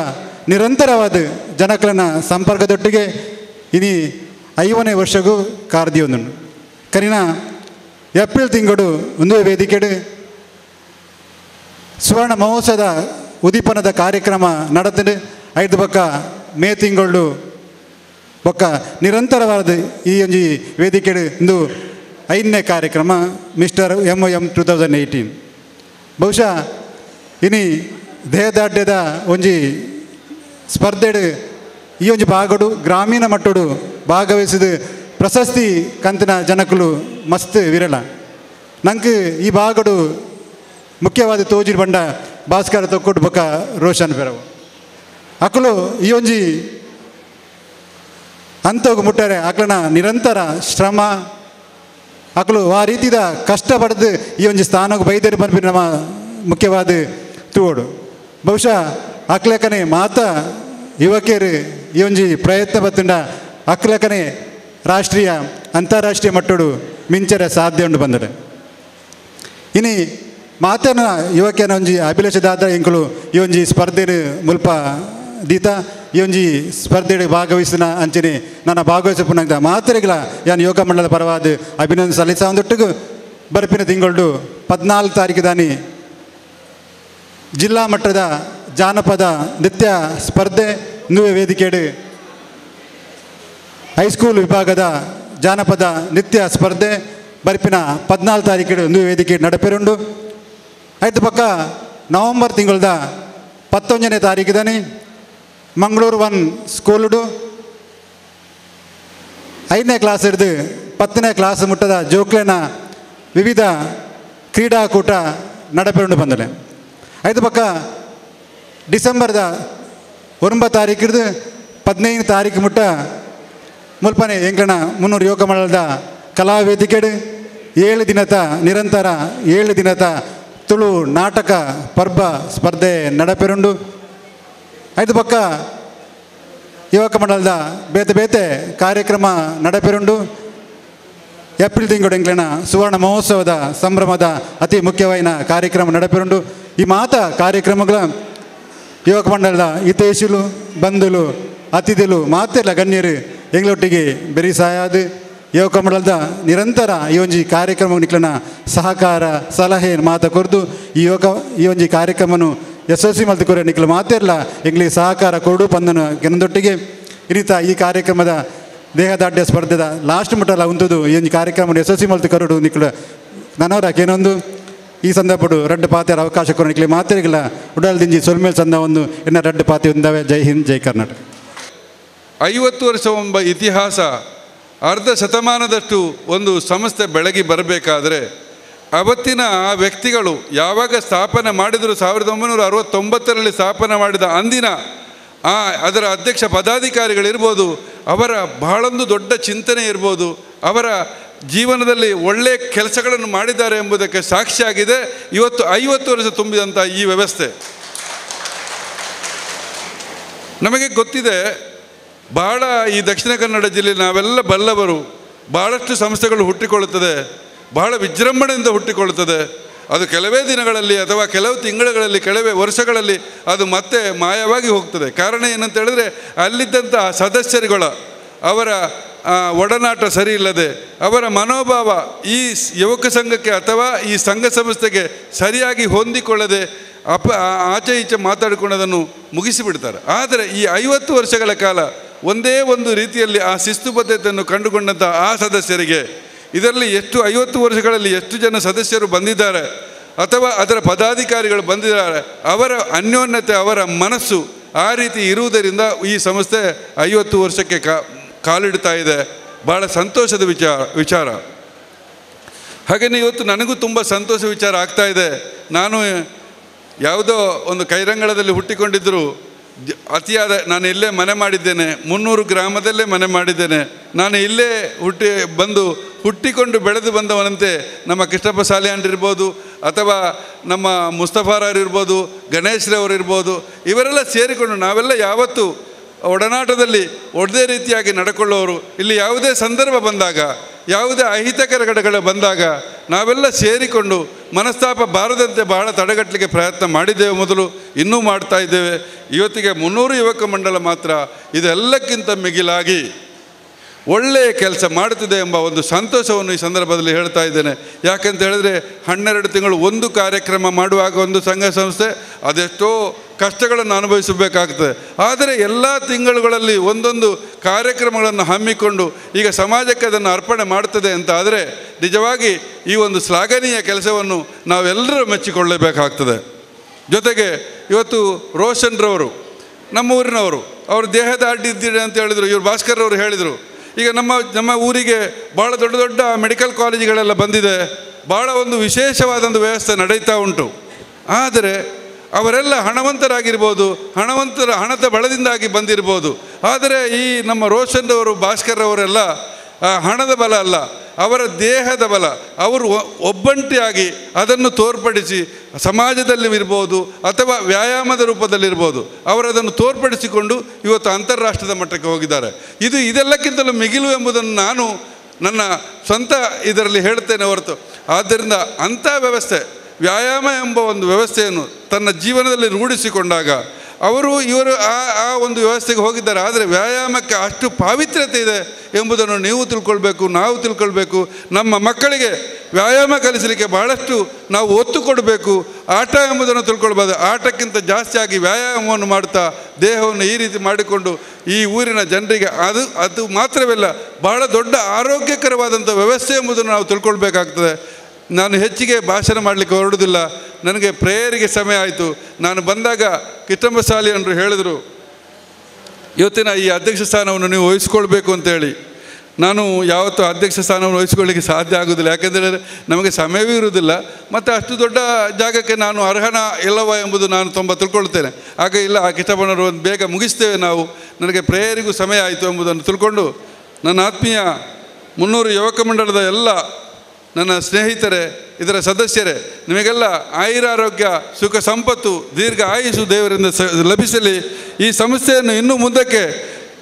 ನಿರಂತರವಾದ ಜನಕಲನ ಸಂಪರ್ಕದೊಟ್ಟಿಗೆ ಇನಿ 5ನೇ ವರ್ಷಗೂ ಕಾರ್ದಿಯೊಂದುಂಡು. ಕರಿನ ಏಪ್ರಿಲ್ ತಿಂಗಳು ಒಂದು ವೇದಿಕೆಡು ಸುವರ್ಣ ಮಹೋತ್ಸವದ ಉದೀಪನದ ಕಾರ್ಯಕ್ರಮ ನಡೆತದೆ. ಐದು ಬಕ್ಕ ಮೇ ತಿಂಗಳು ಬೊಕ್ಕ ನಿರಂತರವಾದ ಈ ಒಂಜಿ ವೇದಿಕೆಡು ಇಂದು 5ನೇ ಕಾರ್ಯಕ್ರಮ ಮಿಸ್ಟರ್ MOM 2018. ಬಹುಶಃ ಇನಿ ದೇಹದಾಢ್ಯದ ಒಂಜಿ ಸ್ಪರ್ಧೆಡು ಈ ಒಂಜಿ ಭಾಗಡು ಗ್ರಾಮೀಣ ಮಟ್ಟಡು ಭಾಗವಹಿಸಿದ ಪ್ರಶಸ್ತಿ ಕಂತಿನ ಜನಕುಲು ಮಸ್ತ್ ವಿರಳ. ನಂಗೆ ಈ ಭಾಗಡು ಮುಖ್ಯವಾದ ತೋಜಿನ ಬಂಡ ಭಾಸ್ಕರ ತೊಕ್ಕೊಟ್ಟು ಬೊಕ್ಕ ರೋಷನ್ ಪೆರವು ಅಕಲು ಈ ಒಂಜಿ ಅಂತೋಗು ಮುಟ್ಟರೆ ಅಕಲನ ನಿರಂತರ ಶ್ರಮ ಅಕಲು ಆ ರೀತಿದ ಕಷ್ಟ ಪಡೆದು ಈ ಒಂಜಿ ಸ್ಥಾನಕ್ಕೆ ಬೈದೇರು ಬಂದ್ಬಿಟ್ಟು ನಮ್ಮ ಮುಖ್ಯವಾದ ತೂಡು. ಬಹುಶಃ ಅಕ್ಲಕನೆ ಮಾತಾ ಯುವಕಿಯರು ಈ ಒಂಜಿ ಪ್ರಯತ್ನ ಬತ್ತುಂಡ ಅಕ್ಲಕನೆ ರಾಷ್ಟ್ರೀಯ ಅಂತಾರಾಷ್ಟ್ರೀಯ ಮಟ್ಟಡು ಮಿಂಚರೆ ಸಾಧ್ಯ ಉಂಟು ಬಂದರೆ. ಇನಿ ಮಾತನ ಯುವಕಿಯನ ಒಂಜಿ ಅಭಿಲಾಷದಾದ ಎಂಕುಲು ಈ ಒಂಜಿ ಸ್ಪರ್ಧೆ ಮುಲ್ಪ ದೀತ ಈ ಒಂಜಿ ಸ್ಪರ್ಧೆ ಭಾಗವಹಿಸಿನ ಅಂಚನೆ ನನ್ನ ಭಾಗವಹಿಸ ಮಾತ್ರೆಗಳ ಯಾನ್ ಯುವಕ ಮಂಡಲದ ಪರವಾದ ಅಭಿನಂದನೆ ಸಲ್ಲಿಸ ಒಂದೊಟ್ಟಿಗೂ ಬರ್ಪಿನ ತಿಂಗಳು 14 ತಾರೀಕು ದಾನಿ ಜಿಲ್ಲಾ ಮಟ್ಟದ ಜಾನಪದ ನೃತ್ಯ ಸ್ಪರ್ಧೆ ನುವೆ ವೇದಿಕೆಡು ಹೈಸ್ಕೂಲ್ ವಿಭಾಗದ ಜಾನಪದ ನೃತ್ಯ ಸ್ಪರ್ಧೆ ಬರ್ಪಿನ 14 ತಾರೀಕು ನುವೆ ವೇದಿಕೆ ನಡಪೆರುಂಡು. ಆಯ್ತು ಪಕ್ಕ ನವಂಬರ್ ತಿಂಗಳದ 19ನೇ ತಾರೀಕು ದಾನಿ ಮಂಗಳೂರು 1 ಸ್ಕೂಲುಡು 5ನೇ ಕ್ಲಾಸ್ ಹಿಡಿದು 10ನೇ ಕ್ಲಾಸ್ ಮುಟ್ಟದ ಜೋಕ್ಲೆನ ವಿವಿಧ ಕ್ರೀಡಾಕೂಟ ನಡಪೆರುಂಡು ಬಂದಲೆ. ಆಯ್ತು ಪಕ್ಕ ಡಿಸೆಂಬರ್ದ 9 ತಾರೀಕು ಹಿಡಿದು 15 ತಾರೀಕು ಮುಟ್ಟ ಮುಲ್ಪನೆ ಎಂಕಣ 300 ಯುವಕ ಮಂಡಲದ ಕಲಾ ವೇದಿಕೆಡು 7 ದಿನದ ನಿರಂತರ 7 ದಿನದ ತುಳು ನಾಟಕ ಪರ್ಬ ಸ್ಪರ್ಧೆ ನಡಪೆರುಂಡು. ಐದು ಪಕ್ಕ ಯುವಕ ಮಂಡಲದ ಬೇತೆ ಬೇತೆ ಕಾರ್ಯಕ್ರಮ ನಡಪೆರುಂಡು. ಏಪ್ರಿಲ್ ತಿಂಗಳು ಎಂಕ್ಲೆನ ಸುವರ್ಣ ಮಹೋತ್ಸವದ ಸಂಭ್ರಮದ ಅತಿ ಮುಖ್ಯವಾದ ಕಾರ್ಯಕ್ರಮ ನಡಪೆರುಂಡು. ಈ ಮಾತ ಕಾರ್ಯಕ್ರಮಗಳ ಯುವಕ ಮಂಡಲದ ಹಿತೈಷಿಲು, ಬಂಧುಲು, ಅತಿಥಿಲು ಮಾತೆಲ್ಲ ಗಣ್ಯರು ಎಂಗ್ಲೊಟ್ಟಿಗೆ ಬೆರಿ ಸಹಾಯದ ಯುವಕ ಮಂಡಲದ ನಿರಂತರ ಈ ಒಂಜಿ ಕಾರ್ಯಕ್ರಮ ನಿಕ್ಲನ ಸಹಕಾರ ಸಲಹೆ ಮಾತ ಕೊರ್ದು ಈ ಯುವಕ ಈ ಒಂಜಿ ಕಾರ್ಯಕ್ರಮನು ಯಶಸ್ವಿ ಮಲ್ತುಕೊರೆ ನಿಕ್ಲು ಮಾತಿರಲ ಎಂಗ್ಲಿಗೆ ಸಹಕಾರ ಕೊಡು ಪಂದನು ಕೆನದೊಟ್ಟಿಗೆ ಈ ಈ ಕಾರ್ಯಕ್ರಮದ ದೇಹದಾಢ್ಯ ಸ್ಪರ್ಧೆದ ಲಾಸ್ಟ್ ಮುಟ್ಟಲ ಉಂಟುದು ಈ ಕಾರ್ಯಕ್ರಮ ಯಶಸ್ವಿ ಮಲ್ತು ಕರುಡು ನಿಕ್ಲು ನನವರ ಕೇನೊಂದು ಈ ಸಂದರ್ಭಡು ರಡ್ಡು ಪಾತೆರ ಅವಕಾಶ ಕೊರು ನಿಕ್ಲೆ ಮಾತಿರಿಗಿಲ್ಲ ಉಡಲ್ ದಿಂಜಿ ಸೊಲ್ಮೇಲ್ ಸಂದ ಒಂದು ಇನ್ನು ರಡ್ಡು ಪಾತೆ ಉಂದವೆ. ಜೈ ಹಿಂದ್, ಜೈ ಕರ್ನಾಟಕ. 50 ವರ್ಷ ಎಂಬ ಇತಿಹಾಸ, ಅರ್ಧ ಶತಮಾನದಷ್ಟು ಒಂದು ಸಂಸ್ಥೆ ಬೆಳಗಿ ಬರಬೇಕಾದರೆ ಅವತ್ತಿನ ಆ ವ್ಯಕ್ತಿಗಳು ಯಾವಾಗ ಸ್ಥಾಪನೆ ಮಾಡಿದರು, 1969ರಲ್ಲಿ ಸ್ಥಾಪನೆ ಮಾಡಿದ ಅಂದಿನ ಆ ಅದರ ಅಧ್ಯಕ್ಷ ಪದಾಧಿಕಾರಿಗಳಿರ್ಬೋದು, ಅವರ ಬಹಳೊಂದು ದೊಡ್ಡ ಚಿಂತನೆ ಇರ್ಬೋದು, ಅವರ ಜೀವನದಲ್ಲಿ ಒಳ್ಳೆಯ ಕೆಲಸಗಳನ್ನು ಮಾಡಿದ್ದಾರೆ ಎಂಬುದಕ್ಕೆ ಸಾಕ್ಷಿಯಾಗಿದೆ ಇವತ್ತು 50 ವರ್ಷ ತುಂಬಿದಂಥ ಈ ವ್ಯವಸ್ಥೆ. ನಮಗೆ ಗೊತ್ತಿದೆ, ಬಹಳ ಈ ದಕ್ಷಿಣ ಕನ್ನಡ ಜಿಲ್ಲೆಯಲ್ಲಿ ನಾವೆಲ್ಲ ಬಲ್ಲವರು, ಭಾಳಷ್ಟು ಸಂಸ್ಥೆಗಳು ಹುಟ್ಟಿಕೊಳ್ಳುತ್ತದೆ, ಬಹಳ ವಿಜೃಂಭಣೆಯಿಂದ ಹುಟ್ಟಿಕೊಳ್ಳುತ್ತದೆ. ಅದು ಕೆಲವೇ ದಿನಗಳಲ್ಲಿ ಅಥವಾ ಕೆಲವು ತಿಂಗಳುಗಳಲ್ಲಿ, ಕೆಲವೇ ವರ್ಷಗಳಲ್ಲಿ ಅದು ಮತ್ತೆ ಮಾಯವಾಗಿ ಹೋಗ್ತದೆ. ಕಾರಣ ಏನಂತ ಹೇಳಿದ್ರೆ, ಅಲ್ಲಿದ್ದಂಥ ಸದಸ್ಯರುಗಳ ಅವರ ಒಡನಾಟ ಸರಿ ಇಲ್ಲದೆ, ಅವರ ಮನೋಭಾವ ಈ ಯುವಕ ಸಂಘಕ್ಕೆ ಅಥವಾ ಈ ಸಂಘ ಸಂಸ್ಥೆಗೆ ಸರಿಯಾಗಿ ಹೊಂದಿಕೊಳ್ಳದೆ ಆಚೆ ಈಚೆ ಮಾತಾಡಿಕೊಳ್ಳೋದನ್ನು ಮುಗಿಸಿಬಿಡ್ತಾರೆ. ಆದರೆ ಈ 50 ವರ್ಷಗಳ ಕಾಲ ಒಂದೇ ಒಂದು ರೀತಿಯಲ್ಲಿ ಆ ಶಿಸ್ತುಬದ್ಧತೆಯನ್ನು ಕಂಡುಕೊಂಡಂಥ ಆ ಸದಸ್ಯರಿಗೆ, ಇದರಲ್ಲಿ ಎಷ್ಟು 50 ವರ್ಷಗಳಲ್ಲಿ ಎಷ್ಟು ಜನ ಸದಸ್ಯರು ಬಂದಿದ್ದಾರೆ ಅಥವಾ ಅದರ ಪದಾಧಿಕಾರಿಗಳು ಬಂದಿದ್ದಾರೆ, ಅವರ ಅನ್ಯೋನ್ಯತೆ, ಅವರ ಮನಸ್ಸು ಆ ರೀತಿ ಇರುವುದರಿಂದ ಈ ಸಂಸ್ಥೆ 50 ವರ್ಷಕ್ಕೆ ಕಾಲಿಡ್ತಾ ಇದೆ. ಭಾಳ ಸಂತೋಷದ ವಿಚಾರ. ಹಾಗೆಯೇ ಇವತ್ತು ನನಗೂ ತುಂಬ ಸಂತೋಷ ವಿಚಾರ ಆಗ್ತಾಯಿದೆ. ನಾನು ಯಾವುದೋ ಒಂದು ಕೈರಂಗಳದಲ್ಲಿ ಹುಟ್ಟಿಕೊಂಡಿದ್ದರೂ ಅತಿಯಾದ ನಾನು ಇಲ್ಲೇ ಮನೆ ಮಾಡಿದ್ದೇನೆ, 300 ಗ್ರಾಮದಲ್ಲೇ ಮನೆ ಮಾಡಿದ್ದೇನೆ. ನಾನು ಇಲ್ಲೇ ಹುಟ್ಟಿಕೊಂಡು ಬೆಳೆದು ಬಂದವನಂತೆ ನಮ್ಮ ಕೃಷ್ಣಪ್ಪ ಸಾಲಿಯಾಂಡ್ರಿರ್ಬೋದು ಅಥವಾ ನಮ್ಮ ಮುಸ್ತಫಾರವ್ರು ಇರ್ಬೋದು, ಗಣೇಶ್ರವರು ಇರ್ಬೋದು, ಇವರೆಲ್ಲ ಸೇರಿಕೊಂಡು ನಾವೆಲ್ಲ ಯಾವತ್ತೂ ಒಡನಾಟದಲ್ಲಿ ಒಂದೇ ರೀತಿಯಾಗಿ ನಡ್ಕೊಳ್ಳೋರು. ಇಲ್ಲಿ ಯಾವುದೇ ಸಂದರ್ಭ ಬಂದಾಗ, ಯಾವುದೇ ಅಹಿತಕರ ಘಟನೆಗಳು ಬಂದಾಗ ನಾವೆಲ್ಲ ಸೇರಿಕೊಂಡು ಮನಸ್ತಾಪ ಬಾರದಂತೆ ಬಹಳ ತಡೆಗಟ್ಟಲಿಕ್ಕೆ ಪ್ರಯತ್ನ ಮಾಡಿದ್ದೇವೆ ಮೊದಲು, ಇನ್ನೂ ಮಾಡ್ತಾ ಇದ್ದೇವೆ. ಇವತ್ತಿಗೆ 300 ಯುವಕ ಮಂಡಲ ಮಾತ್ರ ಇದೆಲ್ಲಕ್ಕಿಂತ ಮಿಗಿಲಾಗಿ ಒಳ್ಳೆಯ ಕೆಲಸ ಮಾಡುತ್ತಿದೆ ಎಂಬ ಒಂದು ಸಂತೋಷವನ್ನು ಈ ಸಂದರ್ಭದಲ್ಲಿ ಹೇಳ್ತಾ ಇದ್ದೇನೆ. ಯಾಕಂತ ಹೇಳಿದ್ರೆ 12 ತಿಂಗಳು ಒಂದು ಕಾರ್ಯಕ್ರಮ ಮಾಡುವಾಗ ಒಂದು ಸಂಘ ಸಂಸ್ಥೆ ಅದೆಷ್ಟೋ ಕಷ್ಟಗಳನ್ನು ಅನುಭವಿಸಬೇಕಾಗ್ತದೆ. ಆದರೆ ಎಲ್ಲ ತಿಂಗಳುಗಳಲ್ಲಿ ಒಂದೊಂದು ಕಾರ್ಯಕ್ರಮಗಳನ್ನು ಹಮ್ಮಿಕೊಂಡು ಈಗ ಸಮಾಜಕ್ಕೆ ಅದನ್ನು ಅರ್ಪಣೆ ಮಾಡ್ತದೆ ಅಂತ ಆದರೆ ನಿಜವಾಗಿ ಈ ಒಂದು ಶ್ಲಾಘನೀಯ ಕೆಲಸವನ್ನು ನಾವೆಲ್ಲರೂ ಮೆಚ್ಚಿಕೊಳ್ಳಬೇಕಾಗ್ತದೆ. ಜೊತೆಗೆ ಇವತ್ತು ರೋಷನ್ರವರು ನಮ್ಮ ಊರಿನವರು, ಅವರು ದೇಹದ ಅಡ್ಡಿದ್ದೀರಿ ಅಂತ ಹೇಳಿದರು, ಇವರು ಭಾಸ್ಕರ್ ಅವರು ಹೇಳಿದರು. ಈಗ ನಮ್ಮ ನಮ್ಮ ಊರಿಗೆ ಭಾಳ ದೊಡ್ಡ ದೊಡ್ಡ ಮೆಡಿಕಲ್ ಕಾಲೇಜುಗಳೆಲ್ಲ ಬಂದಿದೆ, ಭಾಳ ಒಂದು ವಿಶೇಷವಾದ ಒಂದು ವ್ಯವಸ್ಥೆ ನಡೀತಾ ಉಂಟು. ಆದರೆ ಅವರೆಲ್ಲ ಹಣವಂತರಾಗಿರ್ಬೋದು, ಹಣವಂತರ ಹಣದ ಬಲದಿಂದಾಗಿ ಬಂದಿರ್ಬೋದು. ಆದರೆ ಈ ನಮ್ಮ ರೋಷನ್ ಅವರು, ಭಾಸ್ಕರ್ ಅವರೆಲ್ಲ ಹಣದ ಬಲ ಅಲ್ಲ, ಅವರ ದೇಹದ ಬಲ. ಅವರು ಒಬ್ಬಂಟಿಯಾಗಿ ಅದನ್ನು ತೋರ್ಪಡಿಸಿ ಸಮಾಜದಲ್ಲಿ ಇರ್ಬೋದು ಅಥವಾ ವ್ಯಾಯಾಮದ ರೂಪದಲ್ಲಿರ್ಬೋದು, ಅವರು ಅದನ್ನು ತೋರ್ಪಡಿಸಿಕೊಂಡು ಇವತ್ತು ಅಂತಾರಾಷ್ಟ್ರದ ಮಟ್ಟಕ್ಕೆ ಹೋಗಿದ್ದಾರೆ. ಇದೆಲ್ಲಕ್ಕಿಂತಲೂ ಮಿಗಿಲು ಎಂಬುದನ್ನು ನಾನು ನನ್ನ ಸ್ವಂತ ಇದರಲ್ಲಿ ಹೇಳ್ತೇನೆ ಹೊರತು. ಆದ್ದರಿಂದ ಅಂಥ ವ್ಯವಸ್ಥೆ, ವ್ಯಾಯಾಮ ಎಂಬ ಒಂದು ವ್ಯವಸ್ಥೆಯನ್ನು ತನ್ನ ಜೀವನದಲ್ಲಿ ರೂಢಿಸಿಕೊಂಡಾಗ ಅವರು ಇವರು ಆ ಆ ಒಂದು ವ್ಯವಸ್ಥೆಗೆ ಹೋಗಿದ್ದಾರೆ. ಆದರೆ ವ್ಯಾಯಾಮಕ್ಕೆ ಅಷ್ಟು ಪಾವಿತ್ರ್ಯತೆ ಇದೆ ಎಂಬುದನ್ನು ನೀವು ತಿಳ್ಕೊಳ್ಬೇಕು, ನಾವು ತಿಳ್ಕೊಳ್ಬೇಕು. ನಮ್ಮ ಮಕ್ಕಳಿಗೆ ವ್ಯಾಯಾಮ ಕಲಿಸಲಿಕ್ಕೆ ಭಾಳಷ್ಟು ನಾವು ಒತ್ತು ಕೊಡಬೇಕು. ಆಟ ಎಂಬುದನ್ನು ತಿಳ್ಕೊಳ್ಬಾರ್ದು, ಆಟಕ್ಕಿಂತ ಜಾಸ್ತಿಯಾಗಿ ವ್ಯಾಯಾಮವನ್ನು ಮಾಡ್ತಾ ದೇಹವನ್ನು ಈ ರೀತಿ ಮಾಡಿಕೊಂಡು ಈ ಊರಿನ ಜನರಿಗೆ ಅದು ಅದು ಮಾತ್ರವಲ್ಲ, ಭಾಳ ದೊಡ್ಡ ಆರೋಗ್ಯಕರವಾದಂಥ ವ್ಯವಸ್ಥೆ ಎಂಬುದನ್ನು ನಾವು ತಿಳ್ಕೊಳ್ಬೇಕಾಗ್ತದೆ. ನಾನು ಹೆಚ್ಚಿಗೆ ಭಾಷಣ ಮಾಡಲಿಕ್ಕೆ ಹೊರಡುವುದಿಲ್ಲ, ನನಗೆ ಪ್ರೇಯರಿಗೆ ಸಮಯ ಆಯಿತು. ನಾನು ಬಂದಾಗ ಕಿಟ್ಟಂಬ ಸಾಲಿಯನ್ರು ಹೇಳಿದರು, ಇವತ್ತಿನ ಈ ಅಧ್ಯಕ್ಷ ಸ್ಥಾನವನ್ನು ನೀವು ವಹಿಸ್ಕೊಳ್ಬೇಕು ಅಂತೇಳಿ. ನಾನು ಯಾವತ್ತೂ ಅಧ್ಯಕ್ಷ ಸ್ಥಾನವನ್ನು ವಹಿಸ್ಕೊಳ್ಳಿಕ್ಕೆ ಸಾಧ್ಯ ಆಗೋದಿಲ್ಲ, ಯಾಕೆಂದರೆ ನಮಗೆ ಸಮಯವೂ ಇರುವುದಿಲ್ಲ, ಮತ್ತು ಅಷ್ಟು ದೊಡ್ಡ ಜಾಗಕ್ಕೆ ನಾನು ಅರ್ಹನ ಇಲ್ಲವ ಎಂಬುದು ನಾನು ತುಂಬ ತಿಳ್ಕೊಳ್ತೇನೆ. ಆಗ ಇಲ್ಲ, ಆ ಕಿಟ್ಟಪ್ಪನವರು ಒಂದು ಬೇಗ ಮುಗಿಸ್ತೇವೆ ನಾವು, ನನಗೆ ಪ್ರೇಯರಿಗೂ ಸಮಯ ಆಯಿತು ಎಂಬುದನ್ನು ತಿಳ್ಕೊಂಡು ನನ್ನ ಆತ್ಮೀಯ 300 ಯುವಕ ಮಂಡಲದ ಎಲ್ಲ ನನ್ನ ಸ್ನೇಹಿತರೇ, ಇದರ ಸದಸ್ಯರೇ, ನಿಮಗೆಲ್ಲ ಆಯುರಾರೋಗ್ಯ, ಸುಖ ಸಂಪತ್ತು, ದೀರ್ಘ ಆಯುಷು ದೇವರಿಂದ ಲಭಿಸಲಿ. ಈ ಸಂಸ್ಥೆಯನ್ನು ಇನ್ನೂ ಮುಂದಕ್ಕೆ,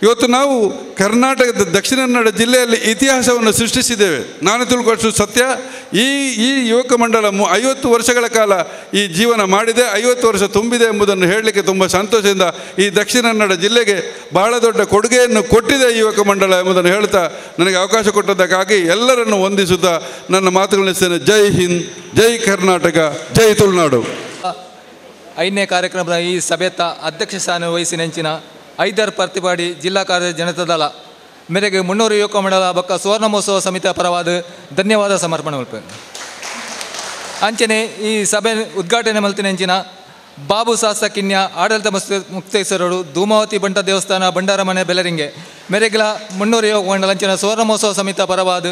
ಇವತ್ತು ನಾವು ಕರ್ನಾಟಕದ ದಕ್ಷಿಣ ಕನ್ನಡ ಜಿಲ್ಲೆಯಲ್ಲಿ ಇತಿಹಾಸವನ್ನು ಸೃಷ್ಟಿಸಿದ್ದೇವೆ. ನಾನು ತಿಳ್ಕೊಳ್ಳೋಷ್ಟು ಸತ್ಯ, ಈ ಈ ಯುವಕ ಮಂಡಲ 50 ವರ್ಷಗಳ ಕಾಲ ಈ ಜೀವನ ಮಾಡಿದೆ, 50 ವರ್ಷ ತುಂಬಿದೆ ಎಂಬುದನ್ನು ಹೇಳಲಿಕ್ಕೆ ತುಂಬ ಸಂತೋಷದಿಂದ ಈ ದಕ್ಷಿಣ ಕನ್ನಡ ಜಿಲ್ಲೆಗೆ ಬಹಳ ದೊಡ್ಡ ಕೊಡುಗೆಯನ್ನು ಕೊಟ್ಟಿದೆ ಈ ಯುವಕ ಮಂಡಲ ಎಂಬುದನ್ನು ಹೇಳ್ತಾ ನನಗೆ ಅವಕಾಶ ಕೊಟ್ಟದ್ದಕ್ಕಾಗಿ ಎಲ್ಲರನ್ನು ವಂದಿಸುತ್ತಾ ನನ್ನ ಮಾತುಗಳನ್ನು. ಜೈ ಹಿಂದ್, ಜೈ ಕರ್ನಾಟಕ, ಜೈ ತುಳುನಾಡು. ಐದನೇ ಕಾರ್ಯಕ್ರಮದ ಈ ಸಭೆತ ಅಧ್ಯಕ್ಷ ಸ್ಥಾನ ವಹಿಸಿ ನೆಂಚಿನ ಐದರ್ ಪ್ರತಿಪಾಡಿ ಜಿಲ್ಲಾ ಕಾರ್ಯ ಜನತಾದಳ ಮೇರೆಗೆ ಮುನ್ನೂರು ಯುವಕ ಮಂಡಲ ಬೊಕ್ಕ ಸುವರ್ಣ ಮಹೋತ್ಸವ ಸಮಿತಿಯ ಪರವಾದ ಧನ್ಯವಾದ ಸಮರ್ಪಣೆ ಮಲ್ಪೆ. ಅಂಚನೆ ಈ ಸಭೆ ಉದ್ಘಾಟನೆ ಮಲ್ತಿನೆಂಚಿನ ಬಾಬು ಸಾಸ ಕಿನ್ಯ ಆಡಳಿತ ಮುಕ್ತೇಶ್ವರರು ಧೂಮಾವತಿ ಬಂಟ ದೇವಸ್ಥಾನ ಭಂಡಾರಮನೆ ಬೆಲರಿಂಗೆ ಮೇರೆಗಿಲ ಮುನ್ನೂರು ಯುವಕ ಮಂಡಲ ಅಂಚಿನ ಸುವರ್ಣ ಮಹೋತ್ಸವ ಸಮಿತಿಯ ಪರವಾದ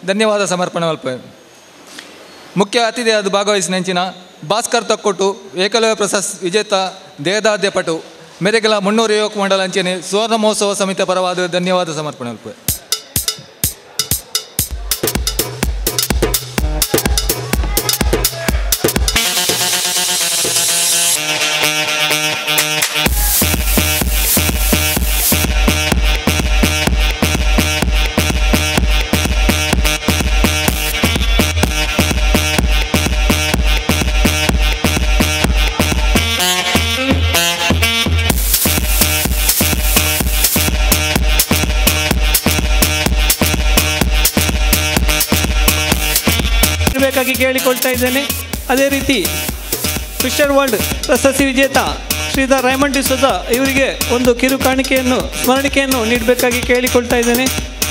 ಧನ್ಯವಾದ ಸಮರ್ಪಣೆ ಮಲ್ಪೆ. ಮುಖ್ಯ ಅತಿಥಿಯಾದ ಭಾಗವಹಿಸಿನೆಂಚಿನ ಭಾಸ್ಕರ್ ತಕ್ಕೊಟ್ಟು ಏಕಲವ್ಯ ಪ್ರಶಸ್ತಿ ವಿಜೇತ ದೇಹದಾದ್ಯ ಪಟು ಮೇರೆಗೆಲ ಮುನ್ನೂರು ಯುವಕ ಮಂಡಲ ಅಂಚನೆ ಸುವರ್ಣ ಮಹೋತ್ಸವ ಸಮಿತಿಯ ಪರವಾದ ಧನ್ಯವಾದ ಸಮರ್ಪಣೆ ಮಲ್ಪೆ. ಬೇಕಾಗಿ ಕೇಳಿಕೊಳ್ತಾ ಇದ್ದೇನೆ. ಅದೇ ರೀತಿ ಮಿಸ್ಟರ್ ವರ್ಲ್ಡ್ ಪ್ರಶಸ್ತಿ ವಿಜೇತ ಶ್ರೀಧರ್ ರೈಮಂಡ್ ಡಿಸೋಜ ಇವರಿಗೆ ಒಂದು ಕಿರು ಕಾಣಿಕೆಯನ್ನು ಸ್ಮರಣಿಕೆಯನ್ನು ನೀಡಬೇಕಾಗಿ ಕೇಳಿಕೊಳ್ತಾ ಇದ್ದೇನೆ.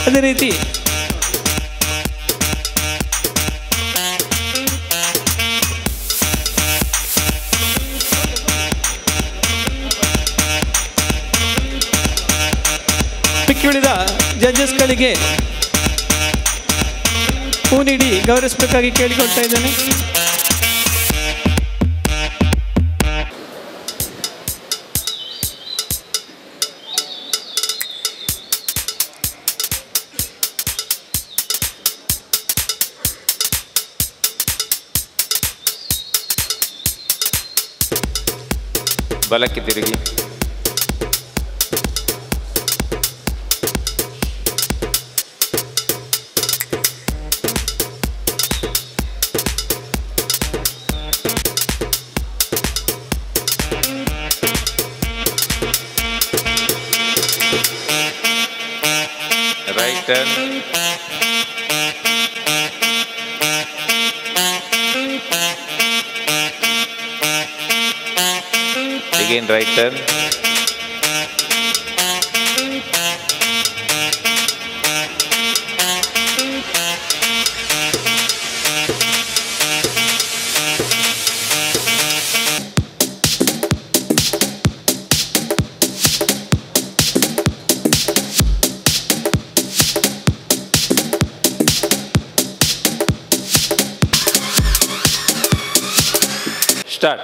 ಅದೇ ರೀತಿ ಮಿಕ್ಕಿಯುಳಿದ ಜಡ್ಜಸ್ಗಳಿಗೆ ಹೂ ನೀಡಿ ಗೌರವಿಸಬೇಕಾಗಿ ಕೇಳಿಕೊಳ್ತಾ ಇದ್ದೇನೆ. ಬಲಕ್ಕೆ ತಿರುಗಿ right turn, again right turn, start.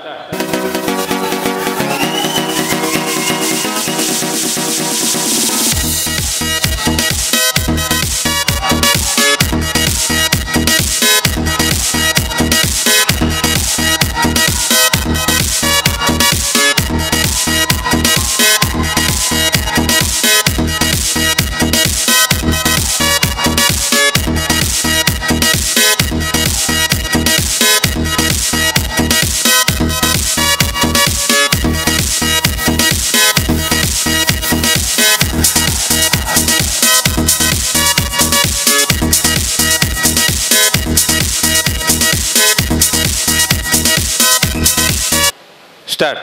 Start.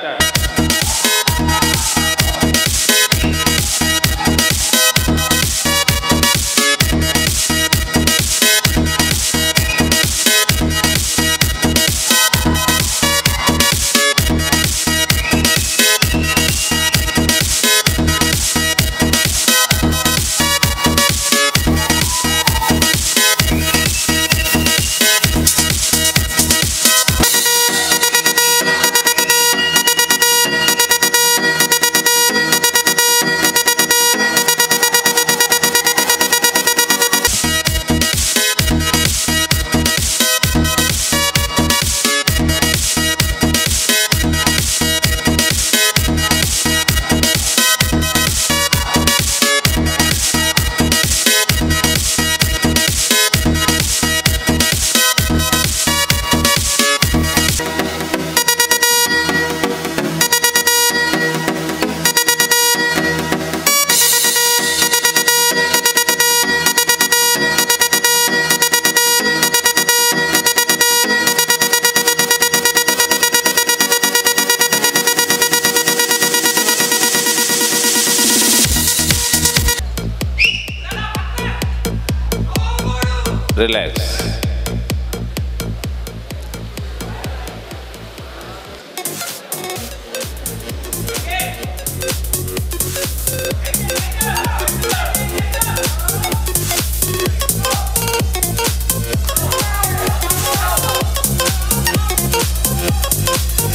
Relax.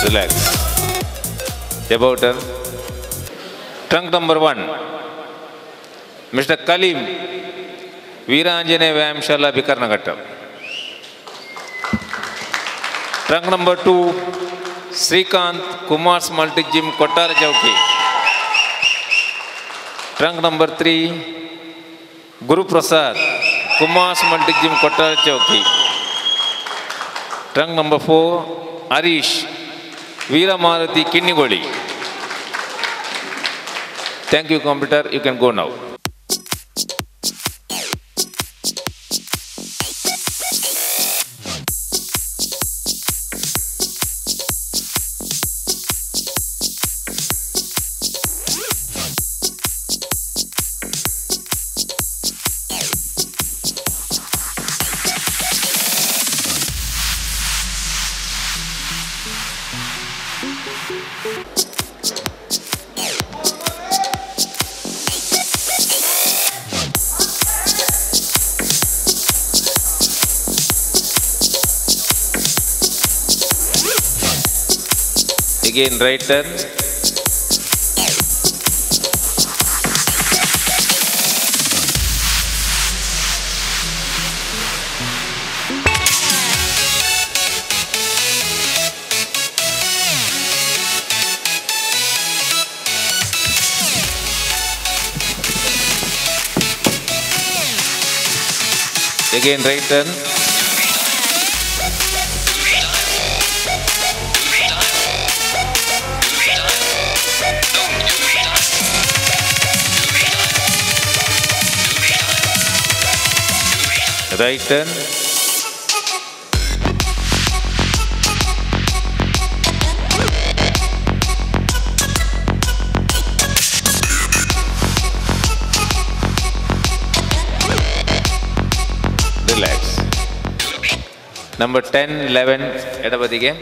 Relax. About turn. Trunk number 1. Mr. Kalim, Veeranjaneya Vyayamshala, Bikarnaghatta. Trunk number 2, Srikanth, Kumar's Multi Gym, Kottara Chowki. Trunk number 3, Guru Prasad, Kumar's Multi Gym, Kottara Chowki. Trunk number 4, Harish, Veeramaruti, Kinnigoli. Thank you, computer. You can go now. Again, right turn. Again, right turn. Right turn. Relax. Number 10, 11, ಎಡಬದಿಗೆ.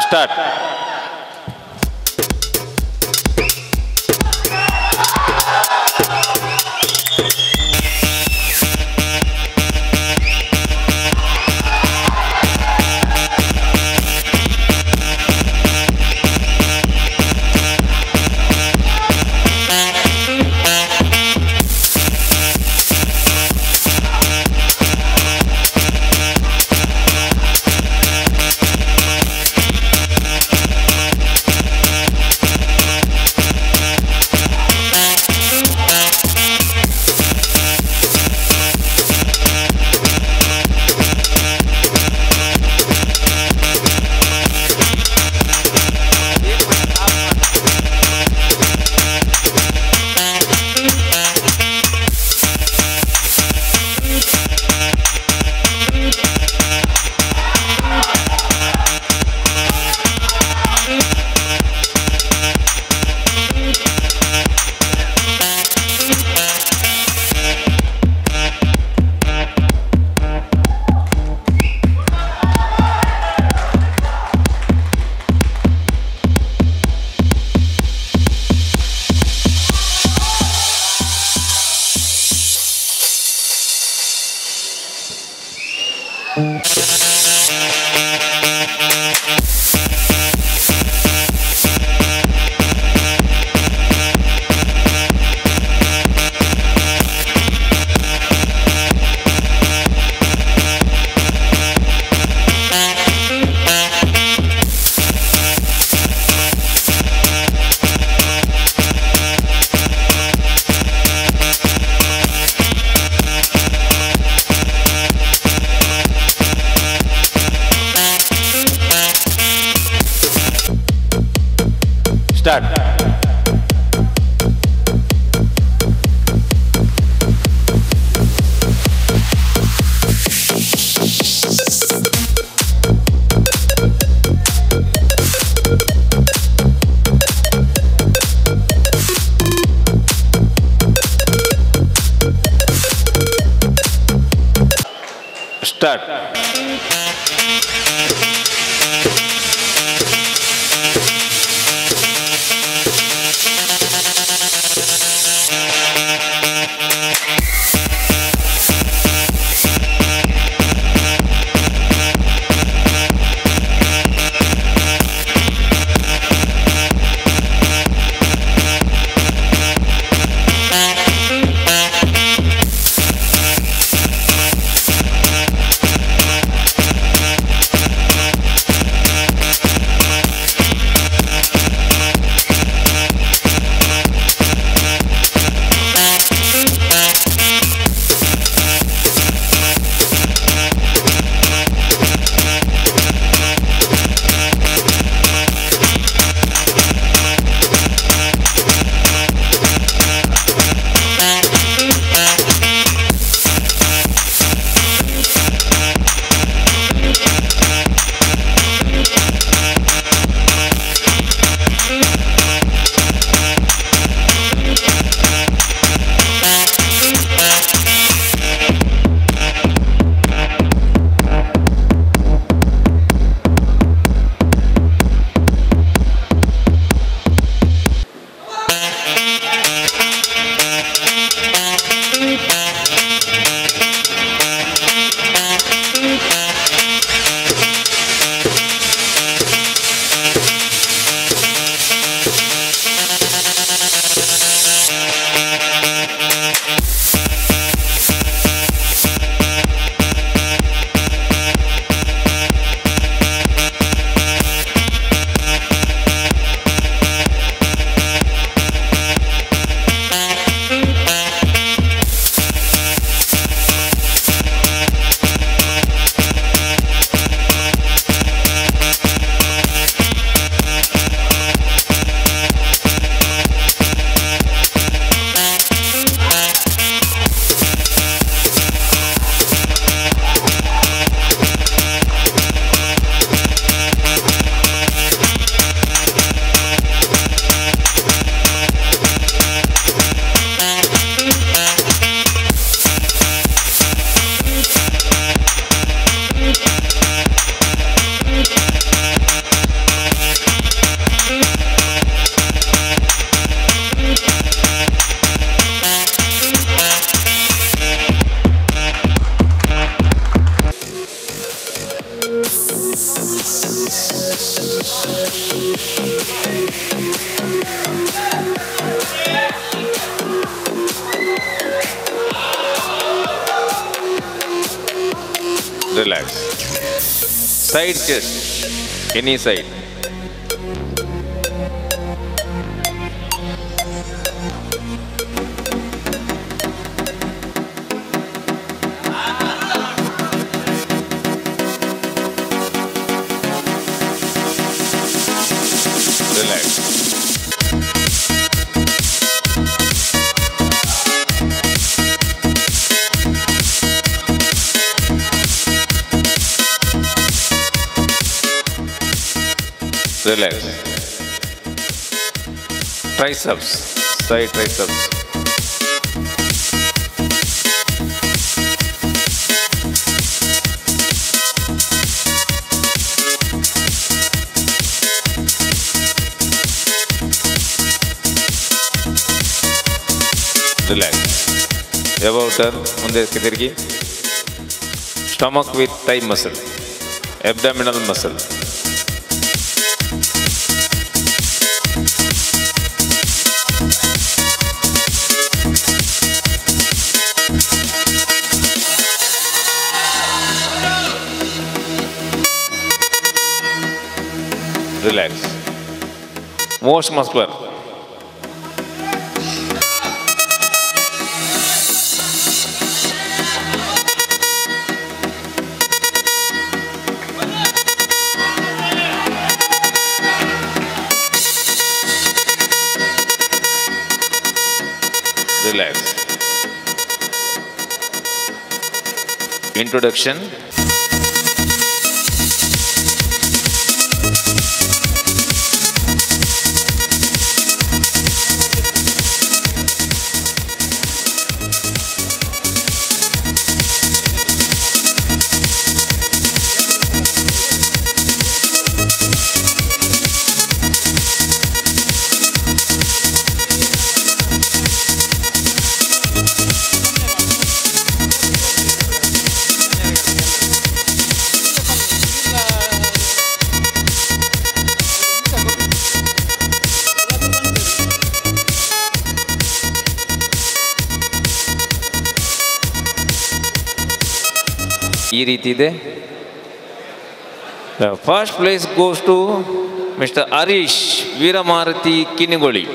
Start. Start. Start. Relax. Side chest, any side. Relax. Relax. Triceps, side triceps. Relax. Above turn, munde tirgi. Stomach with thigh muscle, abdominal muscle. Relax. Most muscular. Relax. Introduction. ಈ ರೀತಿ ಇದೆ. The first place goes to mister Harish Veeramaruthi Kinigoli.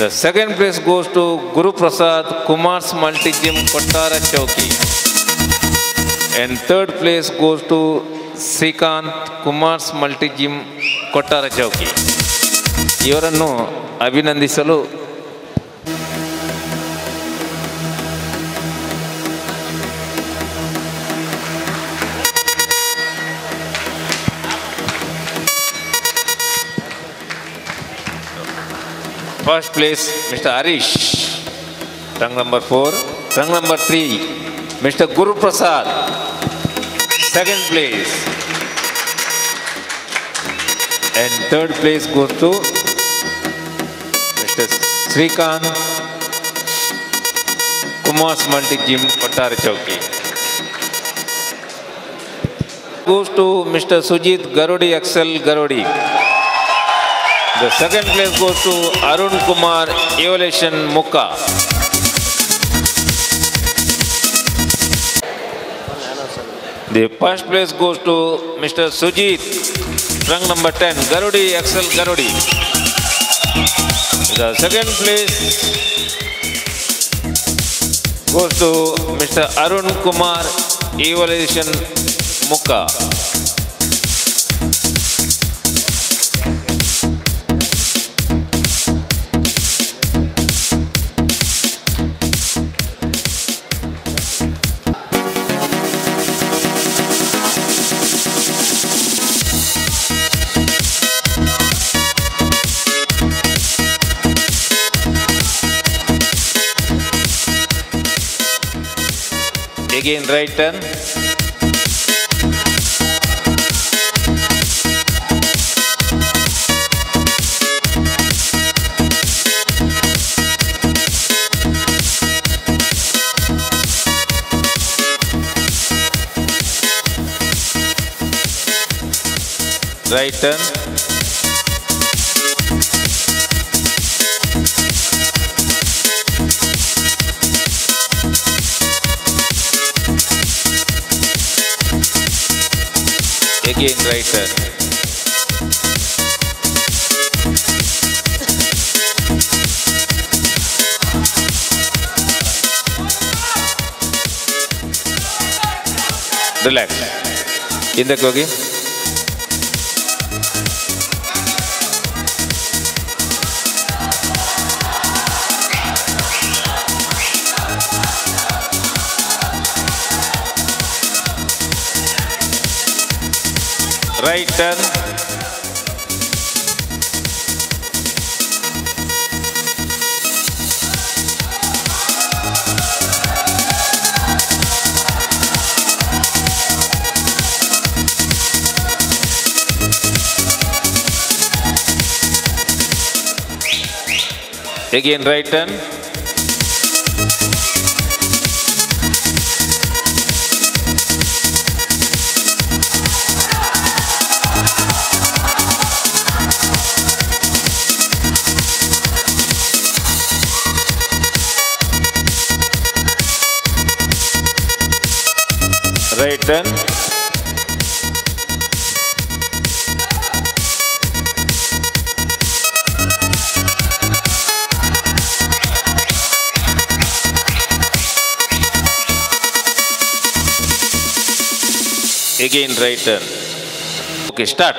The second place goes to Guruprasad Kumar's multi gym Kottara Chowki. And third place goes to Srikanth Kumar's multi gym Kottara Chowki. ಇವರನ್ನು ಅಭಿನಂದಿಸಲು first place mister Harish, rank number 4. Rank number 3 mister Guruprasad, second place. And third place goes to mister Srikanth Kumar's multi gym Kottara Chowki. Goes to mister Sujith Garodi Excel Garodi. The second place goes to Arun Kumar Evolution Mukka. The first place goes to Mr. Sujit, rank number 10, Garudi Excel Garudi. The second place goes to Mr. Arun Kumar Evolution Mukka. Again right turn. Right turn. Again right turn. Relax. ಹಿಂದಕ್ಕೆ ಹೋಗಿ. Right turn. Again right turn. Right turn. Again right turn. Okay, start.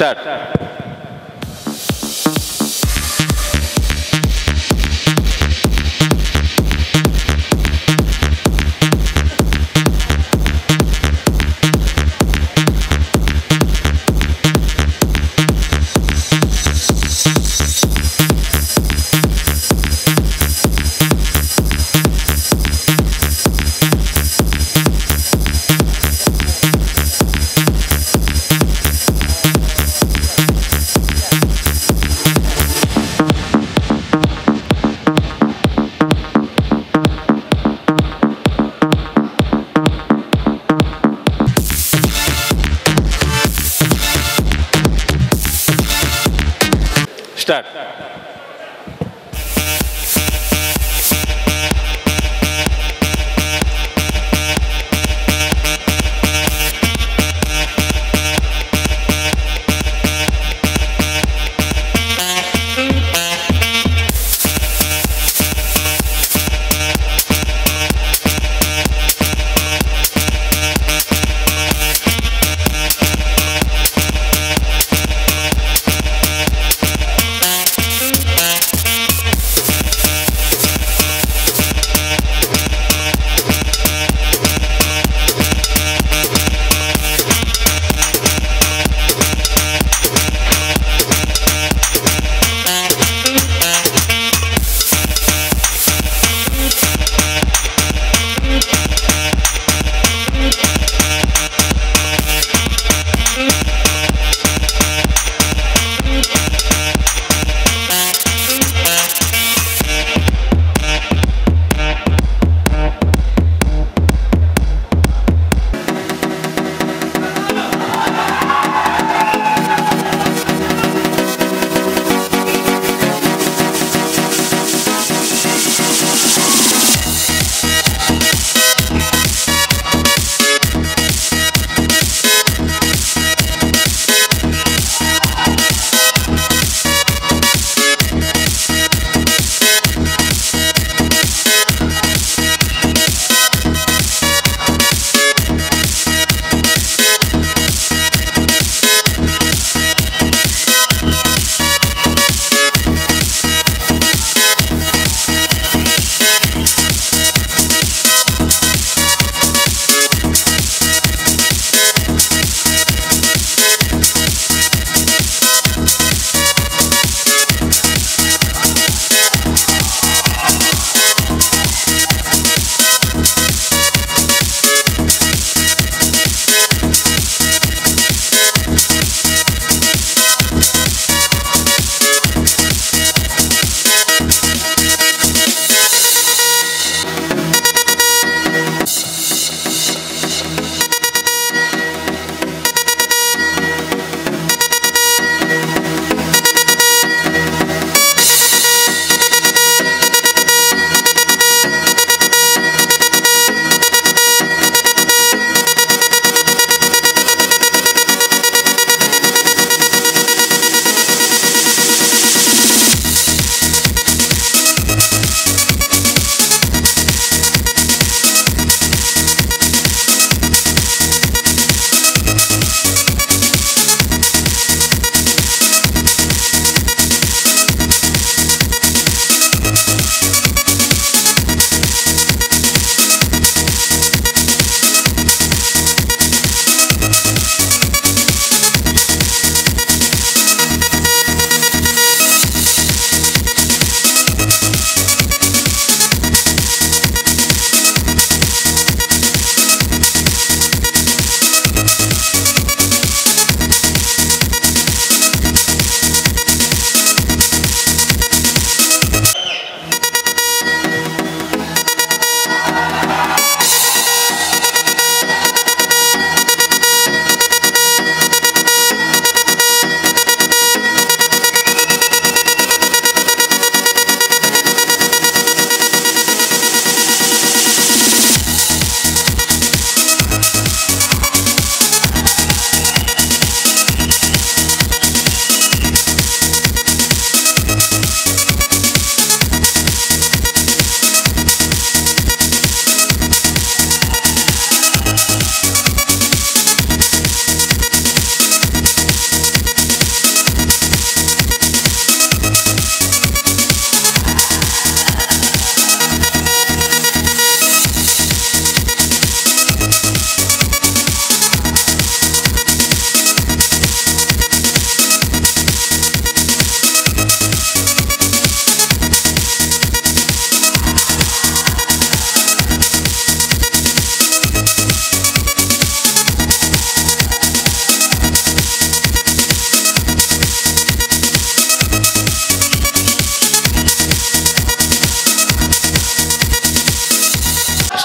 Start. Start.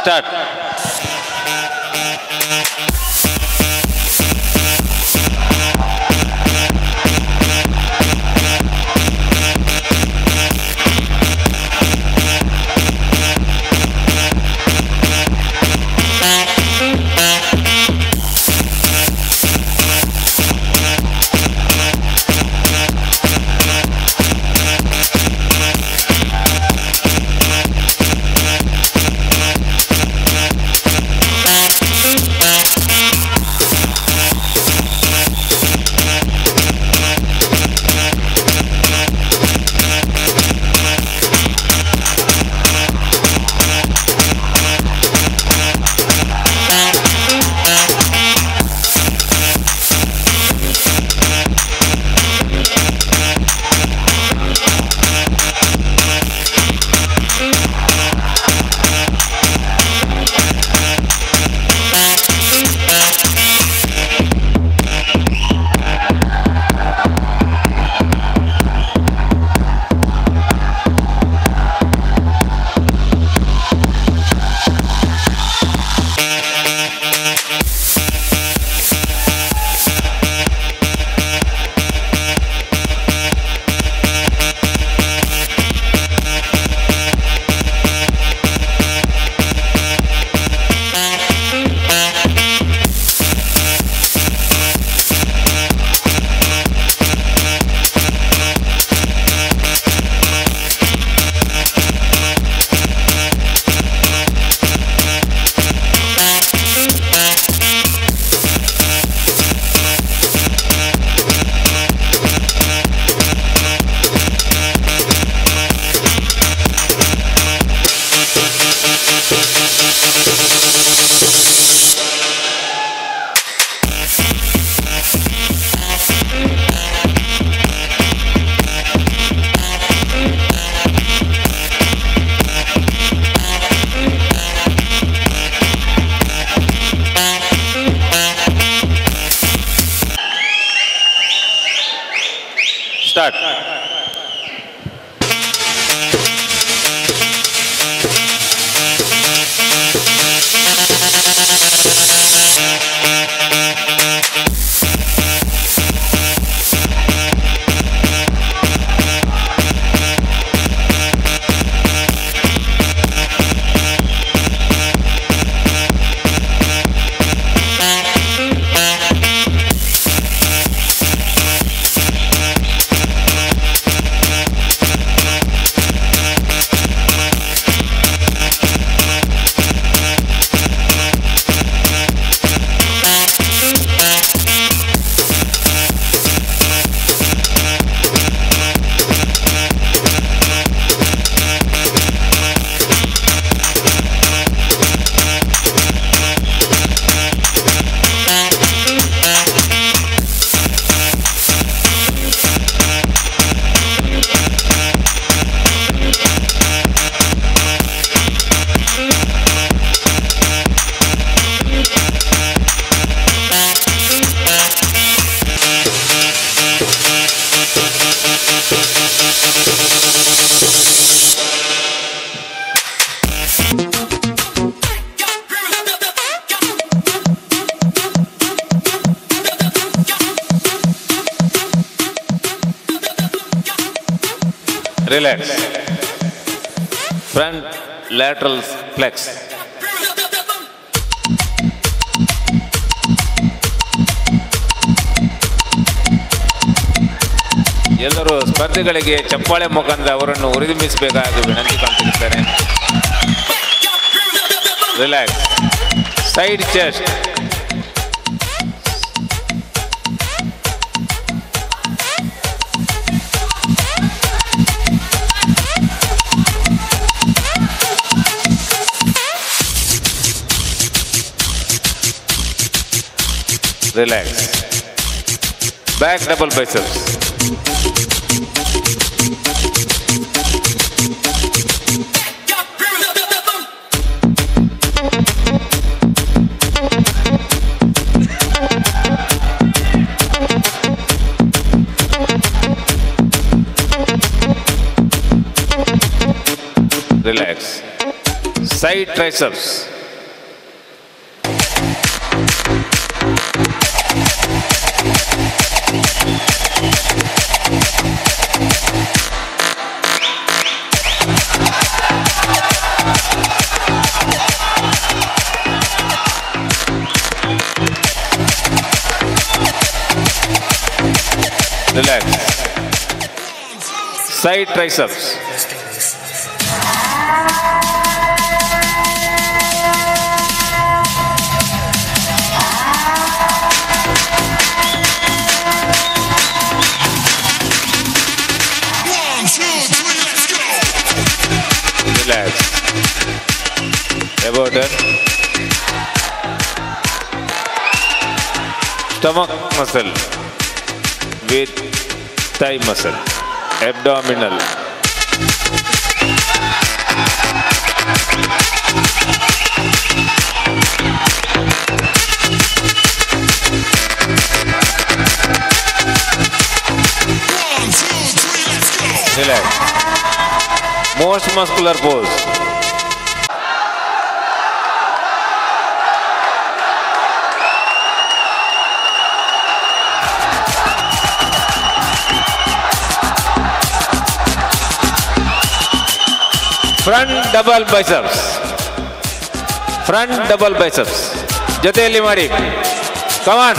Start. Start. Relax. Front lateral flex. ಎಲ್ಲರೂ ಸ್ಪರ್ಧಿಗಳಿಗೆ ಚಪ್ಪಾಳೆ ಮುಖಾಂತರ ಅವರನ್ನು ಹುರಿದುಂಬಿಸಬೇಕಾಗಿ ವಿನಂತಿ ಕಾಣ್ತಿರುತ್ತಾರೆ. Relax. Side chest. Relax. Back double biceps. Relax. Side triceps. Relax. Side triceps. 1, 2, 3, let's go. Relax. About done. Stomach muscle with thigh muscle, abdominal. One, two, three, let's go. Relax. Most muscular pose. Front double biceps. Front double biceps. ಜೊತೆಯಲ್ಲಿ ಮಾಡಿ. Come on.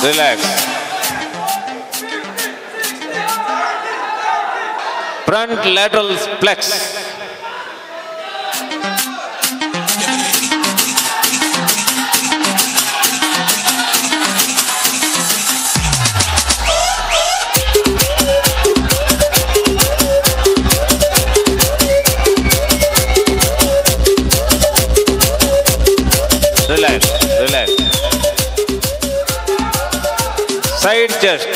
Relax. Front lateral flex. Relax, relax. Side chest,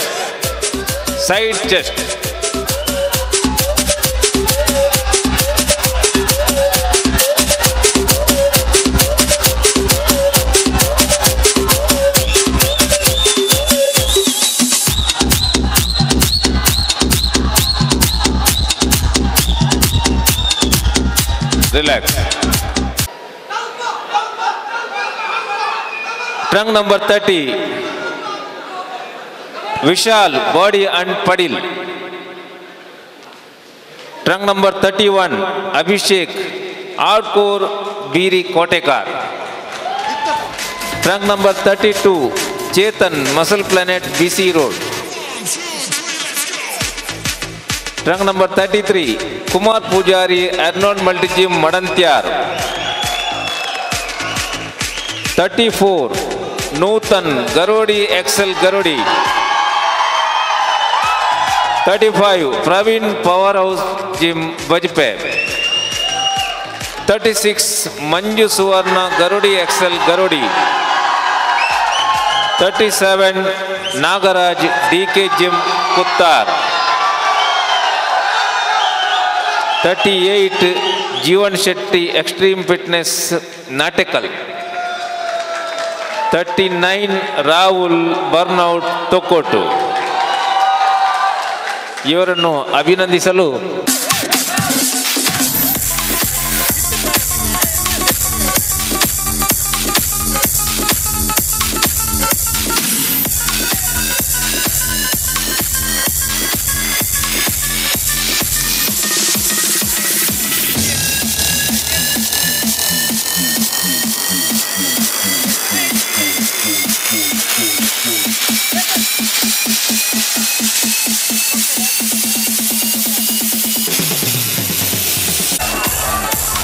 side chest. Relax. Trunk number 30, Vishal, Body and Padil. Trunk number 31, Abhishek, Hardcore Biri Kotekar. Trunk number 32, Chetan, Muscle Planet, BC Road. Trunk number 33, Kumar Pujari, Arnold Multi-Gym, Madantyar. 34, Nutan, Garodi, Excel Garodi. 35, Praveen, Powerhouse Gym, Bajpe. 36, Manju Suvarna, Garodi, Excel Garodi. 37, Nagaraj, DK Gym, Kuttar. 38, Jeevan Shetty, Extreme Fitness, Natekal. 39, Rahul, Burnout, Tokotu. ಇವರನ್ನು ಅಭಿನಂದಿಸಲು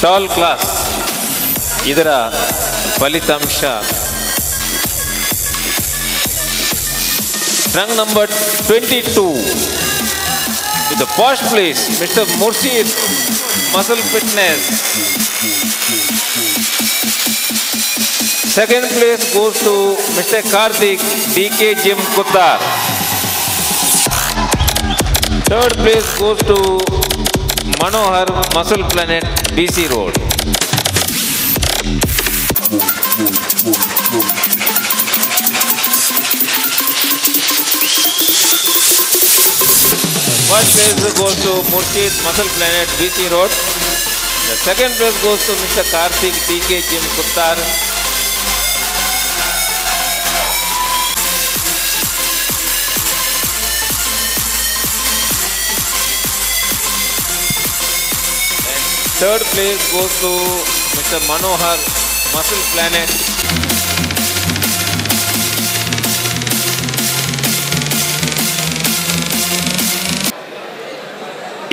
tall class ಇದರ ಫಲಿತಾಂಶ. Trunk number 22 with the first place, Mr. Murshid, Muscle Fitness. Second place goes to Mr. Karthik, DK Gym, Kuttar. Third place goes to Manohar, Muscle Planet, BC Road. First place goes to Murshid Muscle Planet BC Road. The second place goes to Mr. Karthik DK Jim Kuttar. And third place goes to Mr. Manohar Muscle Planet.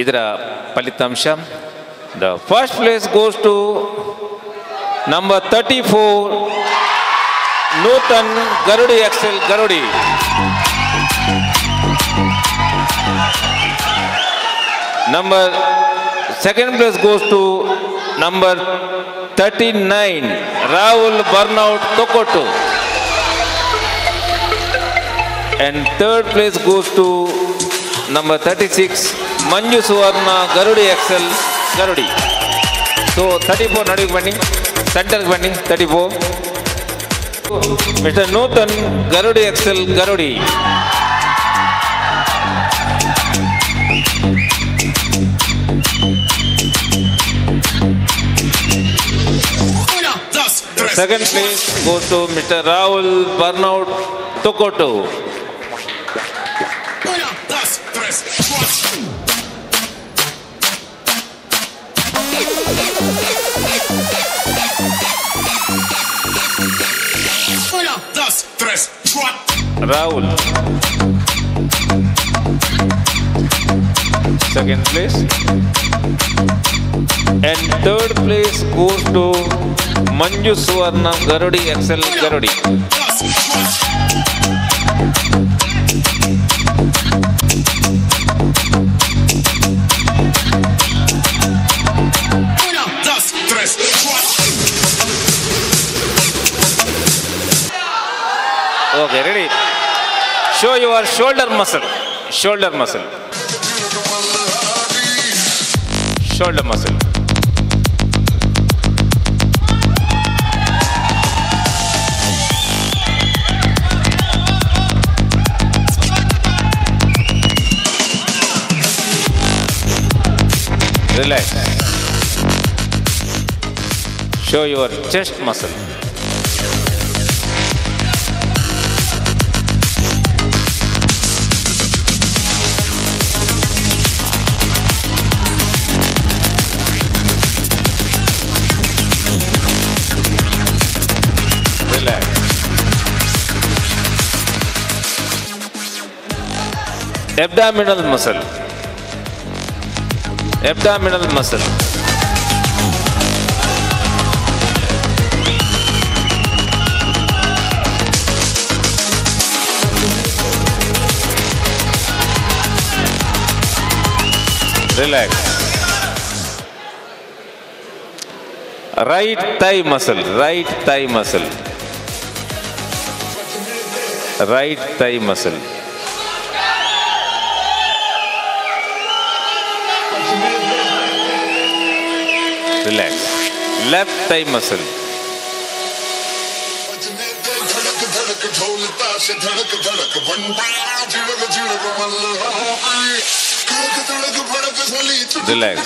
ಇದರ ಫಲಿತಾಂಶ the first place goes to number 34 Nutan Garudi Excel Garudi. Number second place goes to number 39 Rahul Burnout Tokottu. And third place goes to number 36 Manju Suvarna Garudi Excel Garudi. So 34 ನಡುವಿಗೆ ಬನ್ನಿ, ಸೆಂಟರ್ಗೆ ಬನ್ನಿ. 34 Mr. Nutan Garudi Excel Garudi. Second place goes to Mr. Rahul Burnout Tokottu. Rahul, second place. And third place goes to Manju Suvarna Garudi Excel Garudi. Okay, ready? Show your shoulder muscle. Shoulder muscle. Shoulder muscle. Relax. Show your chest muscle. Relax. Abdominal muscle. Abdominal muscle. Relax. Right thigh muscle. Right thigh muscle. Right thigh muscle. Relax. Left thigh muscle. Relax.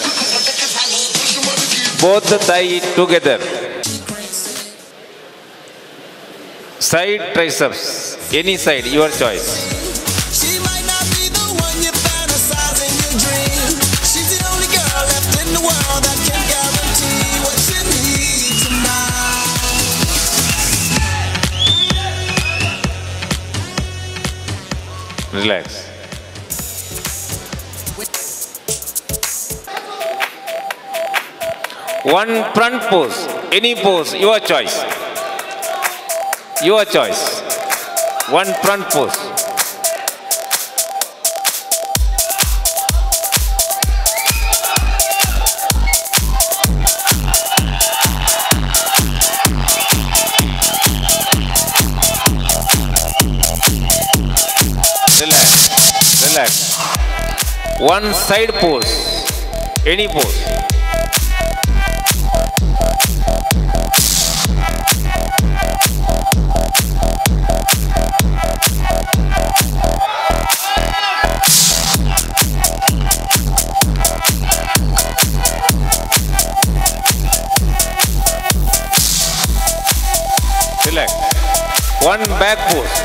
Both the thigh together. Side triceps. Any side, your choice. She might not be the one you fantasize in your dream. She's the only girl left in the world that can guarantee what you need tonight. Relax. One front pose, any pose, your choice. Your choice. One front pose. Relax. Relax. One side pose. Any pose. One back pose.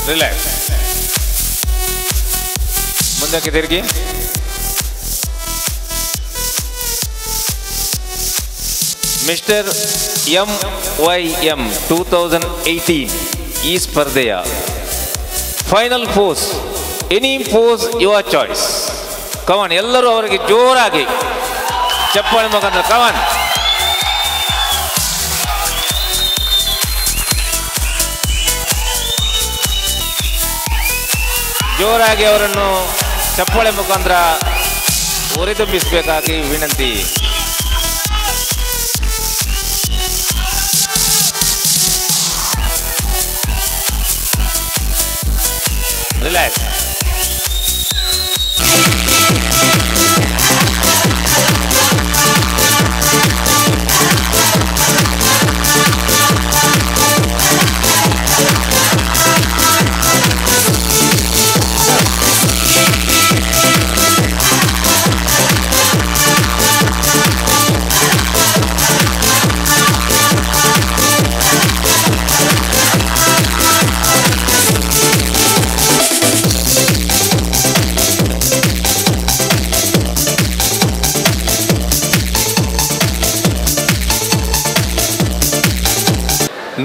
Relax. ಮುಂದಕ್ಕೆ ತಿರುಗಿ. Mister M Y M 2018 ಈ ಸ್ಪರ್ಧೆಯ final pose, any pose your choice. Come on, ಎಲ್ಲರೂ ಅವರಿಗೆ ಜೋರಾಗಿ ಚಪ್ಪಾಳೆ ಮುಖಾಂತರ ಕಮಾನ್. ಜೋರಾಗಿ ಅವರನ್ನು ಚಪ್ಪಾಳೆ ಮುಖಾಂತರ ಹುರಿದುಂಬಿಸಬೇಕಾಗಿ ವಿನಂತಿ. Relax.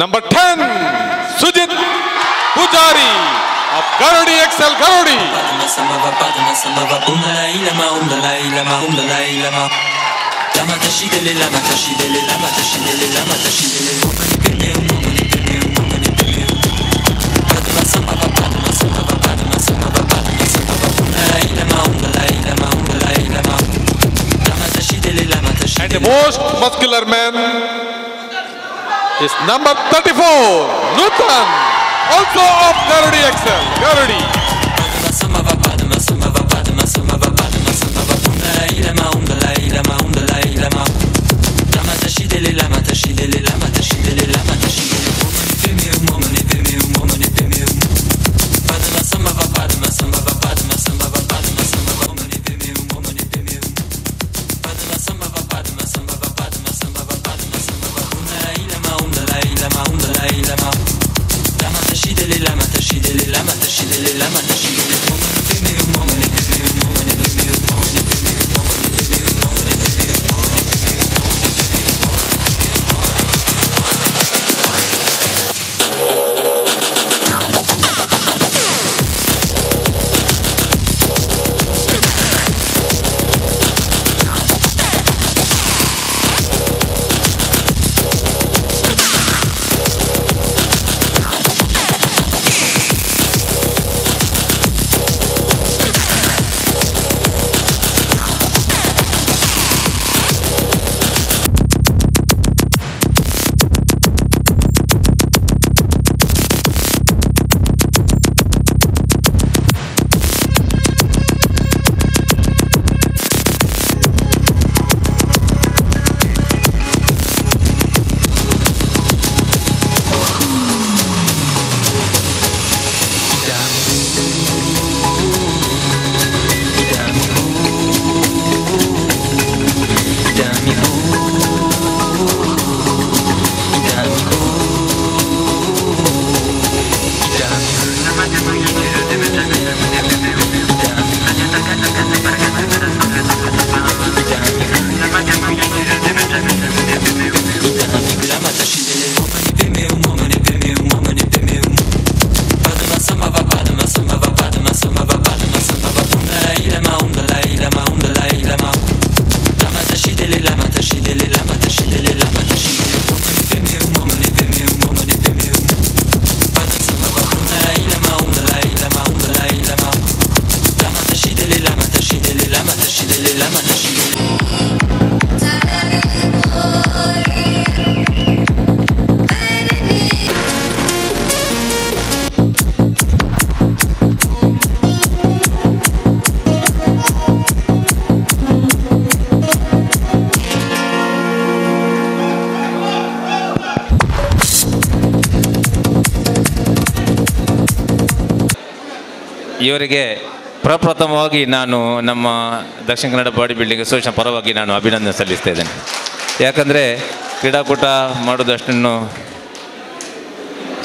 Number 10, Sujit Pujari of Garudi XL Garudi. And the most muscular man is number 34, Nutan, also of Garudi XL. Garudi. ಇವರಿಗೆ ಪ್ರಪ್ರಥಮವಾಗಿ ನಾನು ನಮ್ಮ ದಕ್ಷಿಣ ಕನ್ನಡ ಬಾಡಿ ಬಿಲ್ಡಿಂಗ್ ಅಸೋಸಿಯೇಷನ್ ಪರವಾಗಿ ನಾನು ಅಭಿನಂದನೆ ಸಲ್ಲಿಸ್ತಾ ಇದ್ದೇನೆ. ಯಾಕಂದರೆ ಕ್ರೀಡಾಕೂಟ ಮಾಡೋದಷ್ಟನ್ನು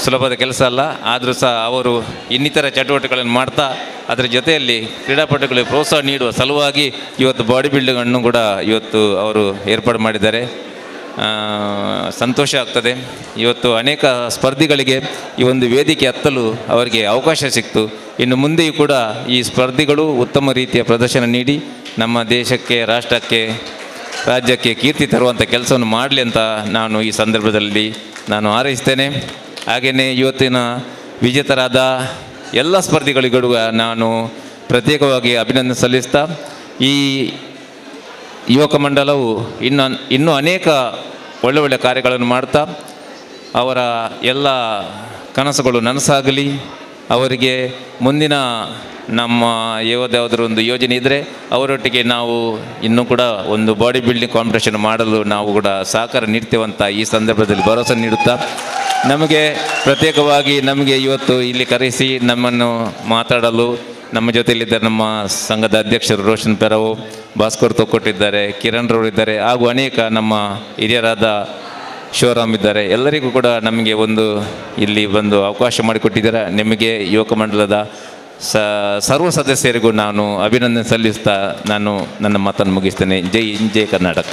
ಸುಲಭದ ಕೆಲಸ ಅಲ್ಲ. ಆದರೂ ಸಹ ಅವರು ಇನ್ನಿತರ ಚಟುವಟಿಕೆಗಳನ್ನು ಮಾಡ್ತಾ ಅದರ ಜೊತೆಯಲ್ಲಿ ಕ್ರೀಡಾಪಟುಗಳಿಗೆ ಪ್ರೋತ್ಸಾಹ ನೀಡುವ ಸಲುವಾಗಿ ಇವತ್ತು ಬಾಡಿ ಬಿಲ್ಡಿಂಗನ್ನು ಕೂಡ ಇವತ್ತು ಅವರು ಏರ್ಪಾಡು ಮಾಡಿದ್ದಾರೆ. ಸಂತೋಷ ಆಗ್ತದೆ. ಇವತ್ತು ಅನೇಕ ಸ್ಪರ್ಧಿಗಳಿಗೆ ಈ ಒಂದು ವೇದಿಕೆ ಹತ್ತಲು ಅವರಿಗೆ ಅವಕಾಶ ಸಿಕ್ತು. ಇನ್ನು ಮುಂದೆಯೂ ಕೂಡ ಈ ಸ್ಪರ್ಧಿಗಳು ಉತ್ತಮ ರೀತಿಯ ಪ್ರದರ್ಶನ ನೀಡಿ ನಮ್ಮ ದೇಶಕ್ಕೆ, ರಾಷ್ಟ್ರಕ್ಕೆ, ರಾಜ್ಯಕ್ಕೆ ಕೀರ್ತಿ ತರುವಂಥ ಕೆಲಸವನ್ನು ಮಾಡಲಿ ಅಂತ ನಾನು ಈ ಸಂದರ್ಭದಲ್ಲಿ ನಾನು ಹಾರೈಸ್ತೇನೆ. ಹಾಗೆಯೇ ಇವತ್ತಿನ ವಿಜೇತರಾದ ಎಲ್ಲ ಸ್ಪರ್ಧಿಗಳಿಗೂ ನಾನು ಪ್ರತ್ಯೇಕವಾಗಿ ಅಭಿನಂದನೆ ಸಲ್ಲಿಸ್ತಾ, ಈ ಯುವಕ ಮಂಡಲವು ಇನ್ನೂ ಅನೇಕ ಒಳ್ಳೆ ಒಳ್ಳೆಯ ಕಾರ್ಯಗಳನ್ನು ಮಾಡ್ತಾ ಅವರ ಎಲ್ಲ ಕನಸುಗಳು ನನಸಾಗಲಿ. ಅವರಿಗೆ ಮುಂದಿನ ನಮ್ಮ ಯಾವುದಾದ್ರೂ ಒಂದು ಯೋಜನೆ ಇದ್ದರೆ ಅವರೊಟ್ಟಿಗೆ ನಾವು ಇನ್ನೂ ಕೂಡ ಒಂದು ಬಾಡಿ ಬಿಲ್ಡಿಂಗ್ ಕಾಂಪಿಟೇಷನ್ ಮಾಡಲು ನಾವು ಕೂಡ ಸಹಕಾರ ನೀಡ್ತೇವಂತ ಈ ಸಂದರ್ಭದಲ್ಲಿ ಭರವಸೆ ನೀಡುತ್ತಾ, ನಮಗೆ ಪ್ರತ್ಯೇಕವಾಗಿ ನಮಗೆ ಇವತ್ತು ಇಲ್ಲಿ ಕರೆಸಿ ನಮ್ಮನ್ನು ಮಾತಾಡಲು ನಮ್ಮ ಜೊತೆಯಲ್ಲಿದ್ದಾರೆ ನಮ್ಮ ಸಂಘದ ಅಧ್ಯಕ್ಷರು ರೋಷನ್ ಪೆರವು, ಭಾಸ್ಕರ್ ತೊಕ್ಕೊಟ್ಟಿದ್ದಾರೆ, ಕಿರಣ್ ರವರಿದ್ದಾರೆ, ಹಾಗೂ ಅನೇಕ ನಮ್ಮ ಹಿರಿಯರಾದ ಶಿವರಾಮ್ ಇದ್ದಾರೆ. ಎಲ್ಲರಿಗೂ ಕೂಡ ನಮಗೆ ಒಂದು ಇಲ್ಲಿ ಬಂದು ಅವಕಾಶ ಮಾಡಿಕೊಟ್ಟಿದ್ದಾರೆ. ನಿಮಗೆ ಯುವಕ ಮಂಡಲದ ಸರ್ವ ಸದಸ್ಯರಿಗೂ ನಾನು ಅಭಿನಂದನೆ ಸಲ್ಲಿಸ್ತಾ ನಾನು ನನ್ನ ಮಾತನ್ನು ಮುಗಿಸ್ತೇನೆ. ಜೈ ಜೈ ಕರ್ನಾಟಕ.